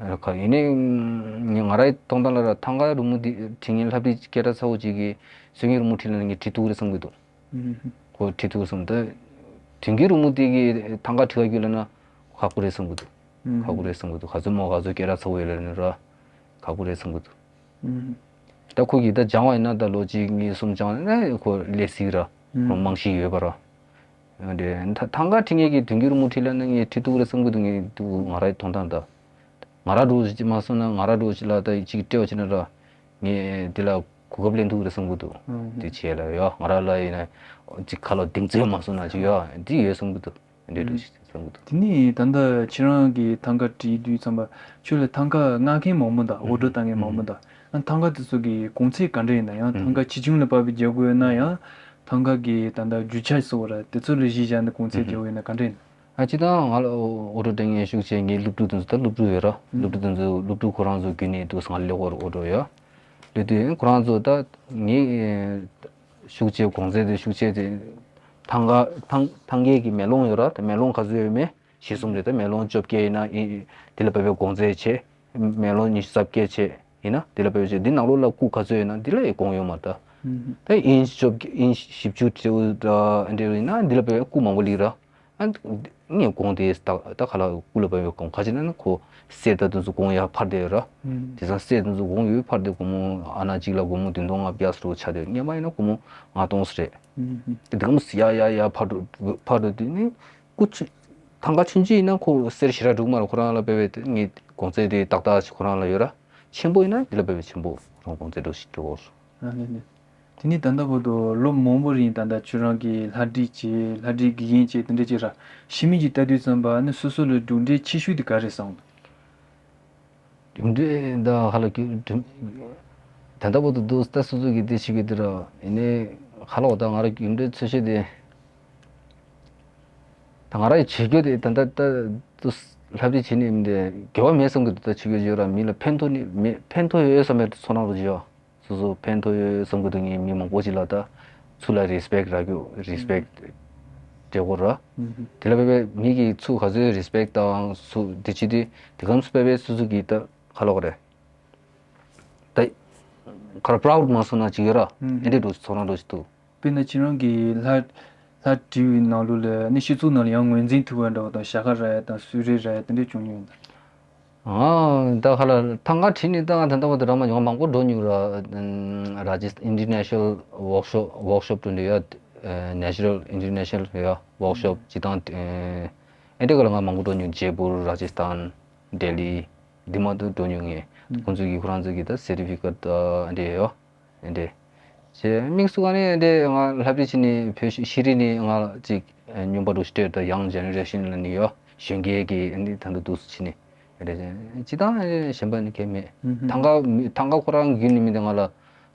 ཨ་ཁ་ཡིན་ནའི་ང་ང་རའི་མཐོང་སྟངས་ལ་ར་ཐང་ག་རི་མོ་དེ་བྲིས་མཁན་ལྷ་བྲིས་སྐད་གྲགས་ཚ་བོ་ཅིག་གིས་སྲོལ་རྒྱུན་རི་མོ་བྲིས་ལ་ངས་བྲིས་ཐུབ་རེད་བསམ་གི་འདུག་ཧུམ་ཧུམ། ཁོ་བྲིས་ཐུབ་བསམ་ད། དེང་གི་རི་མོ་དེ་གིས་ཐང་ག་བྲིས་ག་རྒྱུ་ལ་ན་ཁག་པོ་རེད་བསམ་གི་འདུག་ཧུམ་ཧུམ། ཁག་པོ་རེད་བསམ་གི་འདུག་ག་ཚོད་མོ་ག་ཚོད་སྐད་གྲགས་ཚ་བོ་ཡོད་ལ་ནི་ར་ཁག་པོ་རེད་བསམ་གི་འདུག་ཧུམ་ཧུམ། ད་ཁོ་གིས་ད་སྦྱང་བ་ཡིན་ན་ད་ལོ་གཅིག་གཉིས་གསུམ་སྦྱང་ན་ཁོ་ལས་སྲིད་ར། ཁོ་རྨང་གཞི་ཡོད་པ་ར། འདི་ཐ་ཐང་ག་བྲིས་མཁན་གྱིས་དེང་གི་རི་མོ་བྲིས་ལ་ན་ངས་བྲིས་ཐུབ་རེད་བསམ་གི་འདུག་ངས་འདུག་ང་རའི་མཐོང་སྟངས་ད། ང་ར་འགྲོ་ཅིག་མ་སོང་ན་ང་ར་འགྲོ་ཅིག་ལ་ད་ཅིག་སྤྲད་བ་བྱས་ན་ར། ངས་འདི་ལ་གོ་སྐབས་ལེན་ཐུབ་རེད་བསམ་གི་འདུག་འདི་བྱས་ལ་ཡོ་ང་ར་ལ་ཡིན་ན་ཅིག་ཁ་ལོ་གདེང་ཚོད་མ་སོང་ན་ཅིག་ཡོ་འདི་ཡོད་བསམ་གི་འདུག་འདི་འདྲ་ཞིག་བསམ་གི་འདུག་དེ་ནས་ད་ལྟ་ཁྱེད་རང་གིས་ཐང་ག་བྲིས་དུས་ཙམ་པ་ཁྱོད་ལ་ཐང་ག་མངགས་མཁན་མང་པོ་འདུག་འོར་ཌར་བཏང་མཁན་མང་པོ་འདུག་ཨ་ཐང་ག་དེ་ཚོ་གི་གོང་ཚད་ག་འདྲ་ཡིན་ན་ཡང་ཐང་ག་ཆེ་ཆུང་ལ་བབས་པའི་རྒྱག་དགོས་ན་ཡང་ཐང་ག་གི་ད་ལྟ་རྒྱུ་ཆ་སོགས་ར་དེ་ཚོ་ལ་གཞི་བཞག་ནས་གོང་ཚད་རྒྱག་དགོས་ན་ག་འདྲ་ཡིན་ན། ཨ་སྤྱིར་བཏང་ང་ལ་ཨོ་ཊོ་ཊེག་ནས་ཤུགས་ཆེ། ངའི་སློབ་ཕྲུག་དེ་ཚོ་ད་སློབ་ཕྲུག་ཡོད་ར། སློབ་ཕྲུག་དེ་ཚོ་སློབ་ཕྲུག་ཁོ་རང་ཚོ་བརྒྱུད་ནས་འདུག་ང་ལ་ལེགས་པར་ཨོ་ཊོ་ཡ། ལོས་དུས་ཁོ་རང་ཚོ་ད་ངའི་ཤུགས་ཆེ་གོང་ཚད་དེ་ཤུགས་ཆེ་དེ་ཐང་ག་ཐང་ཐང་གའི་གི་མེ་ལོང་ཡོད་ར། ད་མེ་ལོང་ག་ཚོད་ཡོད་མེད། བཞི་གསུམ་རེད། ད་མེ་ལོང་བཅོ་བརྒྱད་ཡིན་ན་ཨི་དེ་ལ་བབས་པའི་གོང་ཚད་ཆེ། མེ་ལོང་ཉི་ཤུ་རྩ་བརྒྱད་ཆེ་ཡིན་ན་དེ་ལ་བབས་པའི་ཆེ། འདི་ནང་ལོགས་ལ་སྐུ་ག་ཚོད་ཡོད་ན་འདི་ལ་ཡི་གོང་ཡོད་མ་རེད་ད། ད་ཨིན་ཅི་བཅོ་བརྒྱད་ཨིན་ཅི་བཞི་བཅུ་དྲུག་ད་འདྲ་ཡིན་ན་འདི་ལ་བབས་པའི་སྐུ་མང་པོ་ལིག་ར། ཨ་ངས་གོང་དེ་ད་ད་ག་ལ་སྐུ་ལ་བབས་པའི་གོང་ག་ཅི་ན་ན་ཁོ་གསེར་ད་དེ་ཚོ་གོང་ཡར་འཕར་བསྡད་ཡོད་ར། དེ་ཚང་གསེར་དེ་ཚོ་གོང་ཡོད་འཕར་བསྡད། སྒོར་མོ་ཨ་ན་གཅིག་ལ་སྒོར་མོ་བདུན་སྟོང་ལྔ་བརྒྱ་ཟེར་བ་ཆགས་བསྡད། སྔོན་མ་ཡིན་ན་སྒོར་མོ་ལྔ་སྟོང་ཙམ་རེད། དེ་གམ་ཡ་ཡ་ཡ་ཕར་འགྲོ་ཕར་འགྲོ་དུས་ནི་སྐུ་ཆུ་ཐང་ག་ཆུང་ཆུང་ཡིན་ན་ཁོ་གསེར་ཞེ་དྲག་འགྲོ་གི་མ་རེད། ཁོ་རང་ལ་བབས་པའི་དེ་ངས་གོང་ཚད་དེ་ཏག་ཏག་ཅིག་ཁོ་རང་ལ་ཡོད་ར། ཆེན་པོ་ཡིན་ན་དེ་ལ་བབས་པའི་ཆེན་པོ་ཁོ་རང་གོང་ཚད་འགྲོ་ཞིག་འགྲོ་གོ། ཨ་ནི་ནི། དེ་ནས་ད་ལྟ་བར་དུ་ལོ་མང་པོ་རིང་ད་ལྟ་ཁྱོད་རང་གིས་ལྷ་བྲིས་བྱས། ལྷ་བྲིས་དགེ་རྒན་བྱས། དེ་འདྲ་བྱས་ར། ཕྱི་མིག་གིས་ལྟ་དུས་ཙམ་པ་ནི་སོ་སོ་ལ་གྲུབ་འབྲས་ཆེ་ཤོས་དེ་ག་རེ་བསམ། གྲུབ་འབྲས་ད་ཧ་ལ་གི་གྲུབ། ད་ལྟ་བར་དུ་འདུག་ད་སོ་སོ་གི་དེ་བྱེད་ཀྱི་དེ་ར། ཡིན་ནའི་ཧ་ལ་འོ་ད་ང་ར་གྲུབ་འབྲས་ཆེ་ཤོས་དེ། ད་ང་ར་ཡི་བྱེད་རྒྱུ་དེ་ད་ལྟ་ད་ལྷ་བྲིས་བྱེད་ནི་མི་འདི་དགེ་བ་མེད་བསམ་གི་འདུག་ད་བྱེད་རྒྱུ་བྱེད་ར་མི་ལ་ཕན་ཐོགས་ནི་མེད། ཕན་ཐོགས་ཡོད་བསམ་པའི་ཚོར་སྣང་རུ་བྱེད་ཡོད། སོ་སོ་ཕན་ཐོགས་ཡོད་བསམ་གི་འདུག་ངས་མི་མང་པོ་ཅིག་ལ་ད་ཚུར་ལ་རེ་སི་པེག་རག་རྒྱུ་རེ་སི་པེག་སྤྲད་དགོས་ར། དེ་ལ་བས་པས་མི་གིས་ཚུར་ག་ཚོད་རེ་སི་པེག་བཏང་ཚུར་དེ་བྱེད་དུས་དེ་གམ་སུ་པས་པས་སོ་སོ་གིས་ད་ཁ་ལོག་རེད། ད་ཁར་པ་རའུ་ཌི་མ་སོང་ན་ཅིག་ཡོད་ར། ཨེ་འདྲས་འགྲོ་ཚོར་སྣང་འགྲོ་ཞིག་འདུག་དཔེར་ན་ཁྱེད་རང་གིས་ལྷ་ལྷ་བྲིས་པའི་ནང་ལོགས་ལ་ནི་སྤྱི་ཚོགས་ནང་ལ་ཡང་ངོས་འཛིན་ཐུབ་པ་འདྲ་བ་དང་ཞྭ་ཁ་རག་ཡ་དང་གསོལ་རས་རག་ཡ་དེ་འདྲས་བྱུང་མྱོང་ཡོད་ན། ཨ་ད་ཧ་ལ་ཐང་ག་བྲིས་ནས་ད་ང་ད་ལྟ་བར་དུ་རང་མ་ཉོ་མང་པོ་འགྲོ་མྱོང་ར། ར་ཇི་སི་ཨིན་ཊར་ནེ་ཤ་ནལ་ཝོག་ཤོབ་ཝོག་ཤོབ་དུ་འདྲ་ཡོད། ནེ་ཅུ་རལ་ཨིན་ཊར་ནེ་ཤ་ནལ་ཡོད་ཝོག་ཤོབ་ཅི་དང་ཨེ་འདྲ་ག་ལ་ང་མང་པོ་འགྲོ་མྱོང་། ཇེ་པུར་ར་ཇི་སི་ཐན་ལྡི་ལི་འདི་མ་གཏོགས་འགྲོ་མྱོང་ངས། ཁོང་ཚོ་གིས་ཁོ་རང་ཚོ་གིས་ད་སེར་ཊི་ཕི་ཀེཊ་ད་ཨེ་འདྲ་ཡོད། ཨེ་འདྲ། ཞེས་དམིགས་སུ་ག་ནས་ཨེ་འདྲ་ང་ལྷ་བྲིས་བྱས་ནས་བོད་ཤི་ཤི་རི་ནས་ང་ཅིག་སྨྱོན་པ་འདྲ་སྤྲད་ད་ཡང་ཇེ་ནེ་རེ་ཤན་ལ་ནི་ཡོད་གཞོན་སྐྱེས་ཀྱི་ཨེ་འདྲ་ད་འདུག་འདུག་སུ་བྱས་ནས་ཨེ་འདྲ་ཅི་དང་ཨེ་འདྲ་གཞན་པ་ནི་གལ་མེད། ཐང་ག་མི་ཐང་ག་ཁོ་རང་རྒྱུན་ནས་མི་འདི་ང་ལ་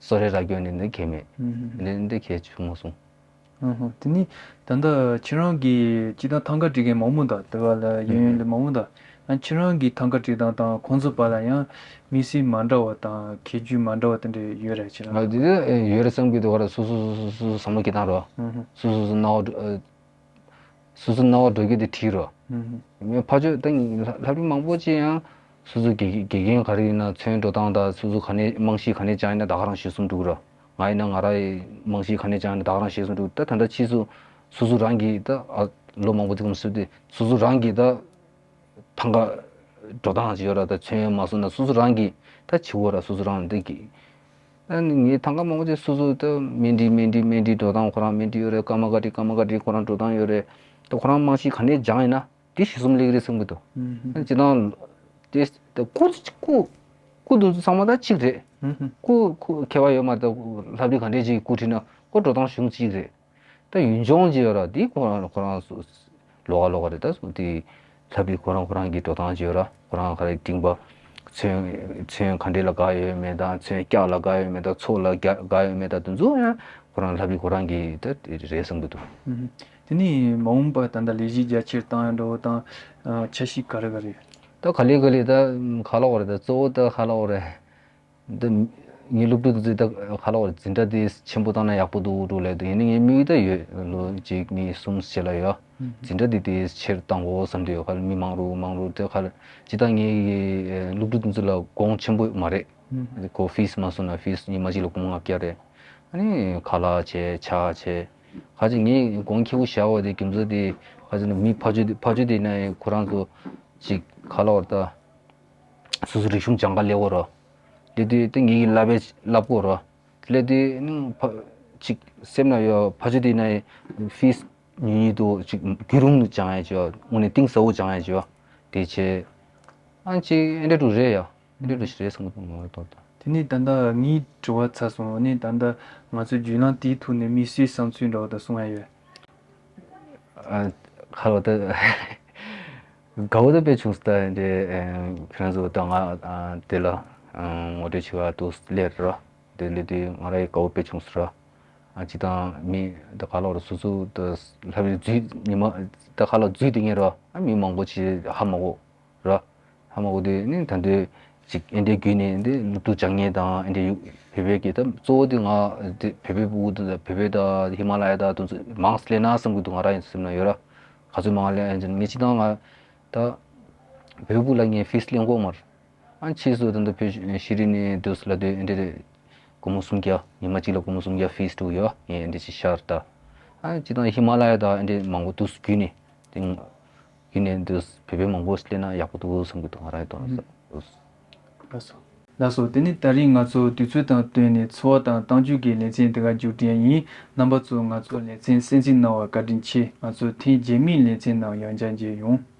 གསོལ་རས་རག་རྒྱུ་ནི་འདི་གལ་མེད། ཨེ་འདྲ་འདི་གལ་བྱུང་མ་སོང་། ཨ་ཧོ། དེ་ནི་ད་ལྟ་ཁྱེད་རང་གིས་སྤྱིར་བཏང་ཐང་ག་བྲིས་མཁན་མང་པོ་འདུག་དེ་བ་ལ་ཡོད་ཡོད་ལ་མང་པོ་འདུག་ཨ་ཁྱེད་རང་གིས་ཐང་ག་བྲིས་སྟངས་དང་ཁོང་ཚོ་བར་ལ་ཡང་དམིགས་བསལ་མ་འདྲ་བ་དང་ཁྱད་ཆོས་མ་འདྲ་བ་དེ་འདྲ་ཡོད་རེད་ཁྱེད་ང་རང་དེ་ལ་ཡོད་རེད་བསམ་གྱི་འདུག་ག་ར། སོ་སོ་སོ་སོ་སོ་སོ་བསམ་བློ་སྐྱེ་སྟངས་རོ། ཨ་ཧོ། སོ་སོ་སོ་སོ་སྣང་བ་འགྲོ་ཨ། སོ་སོ་སྣང་བ་འགྲོ་རྒྱུ་དེ་བྲིས་རོ། ཨ་ཧོ། ངས་ཕར་ཕྱོགས་ད་ལྷ་བྲིས་མང་པོ་ཅིག་ཡང་སོ་སོ་དགེ་དགེ་རྒན་ག་རེ་ཡིན་ན་ཚོན་འགྲོ་སྟངས་དང་སོ་སོ་ག་ནས་རྨང་གཞི་ག་ནས་བཅངས་ཡིན་ན་ད་ག་རང་ཤེས་སོང་འདུག་ར། ང་ཡིན་ན་ང་ར་ཡི་རྨང་གཞི་ག་ནས་བཅངས་ཡིན་ན་ད་ག་རང་ཤེས་སོང་འདུག་ད་ད་ལྟ་ཕྱིས་སུ་སོ་སོ་རང་གིས་ད་ཨ་ལོ་མང་པོ་དེ་གམ་སོ་སོ་རང་གིས་ད་ཐང་ག་འགྲོ་སྟངས་ཅིག་ཡོད་ར། ད་ཚོན་མ་སོང་ན་སོ་སོ་རང་གིས་ད་བྱེད་དགོས་ར། སོ་སོ་རང་འདི་གི་ཨ་ནི་ངའི་ཐང་ག་མང་པོ་ཅིག་སོ་སོ་ད་སྨིན་བྲིས་སྨིན་བྲིས་སྨིན་བྲིས་འགྲོ་སྟངས་ཁོ་རང་སྨིན་བྲིས་ཡོད་རེད། ཀརྨ་ག་ཏྲི་ཀརྨ་ག་ཏྲི་ཁོ་རང་འགྲོ་སྟངས་ཡོད་རེད། ད་ཁོ་རང་རྨང་གཞི་ག་ནས་སྦྱངས་ཡིན་ན་དེ་ཤེས་སོང་ལེགས་རེད་བསམ་གི་འདུག་ཨ་ནི་སྤྱིར་བཏང་དེ་ད་སྐུ་སྐུ་སྐུ་དེ་ཚོ་ཚང་མ་ད་གཅིག་རེད། སྐུ་སྐུ་ཁྱད་པར་ཡོད་མ་རེད། ད་ལྷ་བྲིས་ག་འདྲས་ཅིག་སྐུ་བྲིས་ན་ཁོ་འགྲོ་སྟངས་གཞུང་གཅིག་རེད། ད་ཡུལ་ལྗོངས་ཀྱི་ཡོད་ར། དེ་ཁོ་རང་ཁོ་རང་སུ་ལོགས་ཀ་ལོགས་ཀ་རེད། ད་སུ་དེ་ལྷ་བྲིས་ཁོ་རང་ཁོ་རང་གི་འགྲོ་སྟངས་ཀྱི་ཡོད་ར། ཁོ་རང་ག་རེ་འབྲིང་པ་ཚོན་ཚོན་ག་འདྲས་ལ་དགའ་ཡོད་མེད་དང་ཚོན་སྐྱག་ལ་དགའ་ཡོད་མེད་དང་ཚོགས་ལ་དགའ་དགའ་ཡོད་མེད་དང་དེ་ཚོ་ཡང་ཁོ་རང་ལྷ་བྲིས་ཁོ་རང་གི་ད་རེད་བསམ་གི་འདུག་ཨུ་ཧུ། དེ་ནས་མ་འོངས་པ་ད་ལྟ་ལས་གཞི་རྒྱ་ཆེར་བཏང་ཡ་འགྲོ་བ་དང་ཨ་འཆར་གཞི་ག་རེ་ག་རེ་ཡོད། ད་ག་ལེ་ག་ལེ་ད་ཁ་ལོག་རེད། ད་གཙོ་བོ་ད་ཁ་ལོག་རེད། འདི་ངའི་སློབ་ཕྲུག་དེ་ཚོས་ད་ཁ་ལོ་བར་འཛིན་གྲྭ་དེ་ཆེན་པོ་བཏང་ན་ཡག་པོ་འདུག་འགྲོ་ལབ་འདུག་ཡིན་ན་ངའི་དམིགས་ཡུལ་ད་ཡོད། ལོ་གཅིག་གཉིས་གསུམ་ཞེ་ལ་ཡོད། འཛིན་གྲྭ་དེ་དེ་ཆེར་བཏང་དགོས་བསམ་དུས་ཁ་ལ་མི་མང་རུ་མང་རུ་དེ་ཁ་ལ་ཇི་ལྟར་ངའི་སློབ་ཕྲུག་དེ་ཚོ་ལ་གོང་ཆེན་པོ་མ་རེད། ཁོ་ཕིས་མ་སོང་ན་ཕིས་ཉི་མ་གཅིག་ལ་སྒོར་མོ་ལྔ་བརྒྱ་རེད། ཨ་ནི་ཁ་ལག་བྱས་ཇ་བྱས་ཁ་ཅིག་ངའི་གོང་ཁེ་པོ་བཞག་པ་དེ་རྒྱུ་མཚན་དེ་ཁ་ཅིག་ནི་མི་ཕ་ཆོས་དེ་ཕ་ཆོས་དེ་ན་ཁོ་རང་ཚོ་ཅིག་ཁ་ལོ་བར་ད། སོ་སོ་རིག་གཞུང་སྦྱང་ག་སླེབས་ཡོད་རེད། དེ་དུས་དེ་ངེད་ཀྱི་བསླབ་པའི་བསླབ་དགོས་རེད། དེ་ལས་དེ་ནི་ཕ་ཅིག་སེམས་ན་ཡོད་ཕ་ཆོས་དེ་ན་ཕིས་ཉུང་ཉུང་དུ་ཅིག་རྒྱུན་རིང་དུ་སྦྱང་ཡ་བྱས་དངོས་གནས་གཏིང་ཟབ་པོ་སྦྱང་ཡ་བྱས་དེ་བྱས། ཨ་ཅིག་ཨེ་འདྲ་འདྲ་རེད་ཡ། ཨེ་འདྲ་འདྲ་ཞིག་རེད་བསམ་གྱི་འདུག་ང་ལ་ཏོག་ཏོག་དེ་ནས་ད་ལྟ་ངའི་དྲི་བ་ཚར་སོང་། ཨ་ནི་ད་ལྟ་ང་ཚོའི་བརྒྱུད་ལམ་དེའི་ཐོག་ནས་དམིགས་བསལ་བསམ་ཚུལ་འདྲ་བོ་དང་གསུང་ཡ་ཡོད། ཨ། ཁ་ལོ་ད། དགའ་བོ་ད་དཔེ་བྱུང་སོང་། ད་དེ་ཁྱེད་རང་ཚོ་ད་ང་དེ་ལ་ངོ་སྤྲོད་བྱེད་ག་འདུག་སླེབས་ར། དེ་སླེབས་དུས་ང་རང་ཡི་དགའ་བོ་དཔེ་བྱུང་སོང་ར། ཨ་ཅི་དང་མི་ད་ག་ལོག་ར་སོ་སོ་ད་ལྷ་བའི་རྫུས་ཉི་མ་ད་ག་ལོག་རྫུས་དེ་ངེས་ར། ཨ་མི་མང་པོ་ཅིག་ཧ་མ་གོ་ར། ཧ་མ་གོ་དེ་ནི་ད་འདོད་ཅིག་ཨེ་འདྲའི་བརྒྱུད་ནས་འདི་སློབ་ཕྲུག་སྦྱང་ངེས་དང་ཨེ་འདྲའི་ཡུག་བོད་པའི་གི་ད་གཙོ་བོ་དེ་ང་དེ་བོད་པའི་སྤུ་གུ་དང་བོད་པའི་ད་ཧི་མ་ལ་ཡ་ད་དུང་མང་སླེབས་ན་བསམ་གི་འདུག་ང་རང་ཡིན་སེམས་ན་ཡོད་ར། ག་ཚོད་མང་སླེབས་ཨེ་ངས་ཅི་དང་ང་ད་བོད་པའི་སྤུ་གུ་ལ་ངས་ཕིས་སླེབས་གོ་མར། ཨ་ཕྱིས་སུ་ད་ལྟ་བོད་ཤི་རི་ནས་དུས་ལ་དུས་འདི་རེད། སྒོར་མོ་སུམ་བརྒྱ། ཉི་མ་གཅིག་ལ་སྒོར་མོ་སུམ་བརྒྱ་ཕིས་འདུག་ཡོད། ངས་འདི་ཅི་ཤར་ད། ཨ་ཅི་དང་ཧི་མ་ལ་ཡ་ད་འདི་མང་པོ་དུས་རྒྱུན་ནས་དེ་རྒྱུན་ནས་དུས་བོད་པའི་མང་པོ་སླེབས་ན་ཡག་པོ་འདུག་བསམ་གི་འདུག་ང་རང་ཡི་དོན་ལ། ལགས་སོ། ལགས་སོ། དེ་ནི་ད་རིང་ང་ཚོ་དུས་ཚོད་དང་བསྟུན་ནས་འཚོ་བ་དང་གཏམ་རྒྱུད་ཀྱི་ལེ་ཚན་འདི་ག་མཇུག་སྒྲིལ་ཡིན། རྣམ་པ་ཚོ་ང་ཚོ་ལེ་ཚན་གསན་གཟིགས་གནང་བར་བཀའ་དྲིན་ཆེ། ང་ཚོ་ཐེངས་རྗེས་མའི་ལེ་ཚན་ནང་ཡང་བསྐྱར་མཇལ་ཡོང་།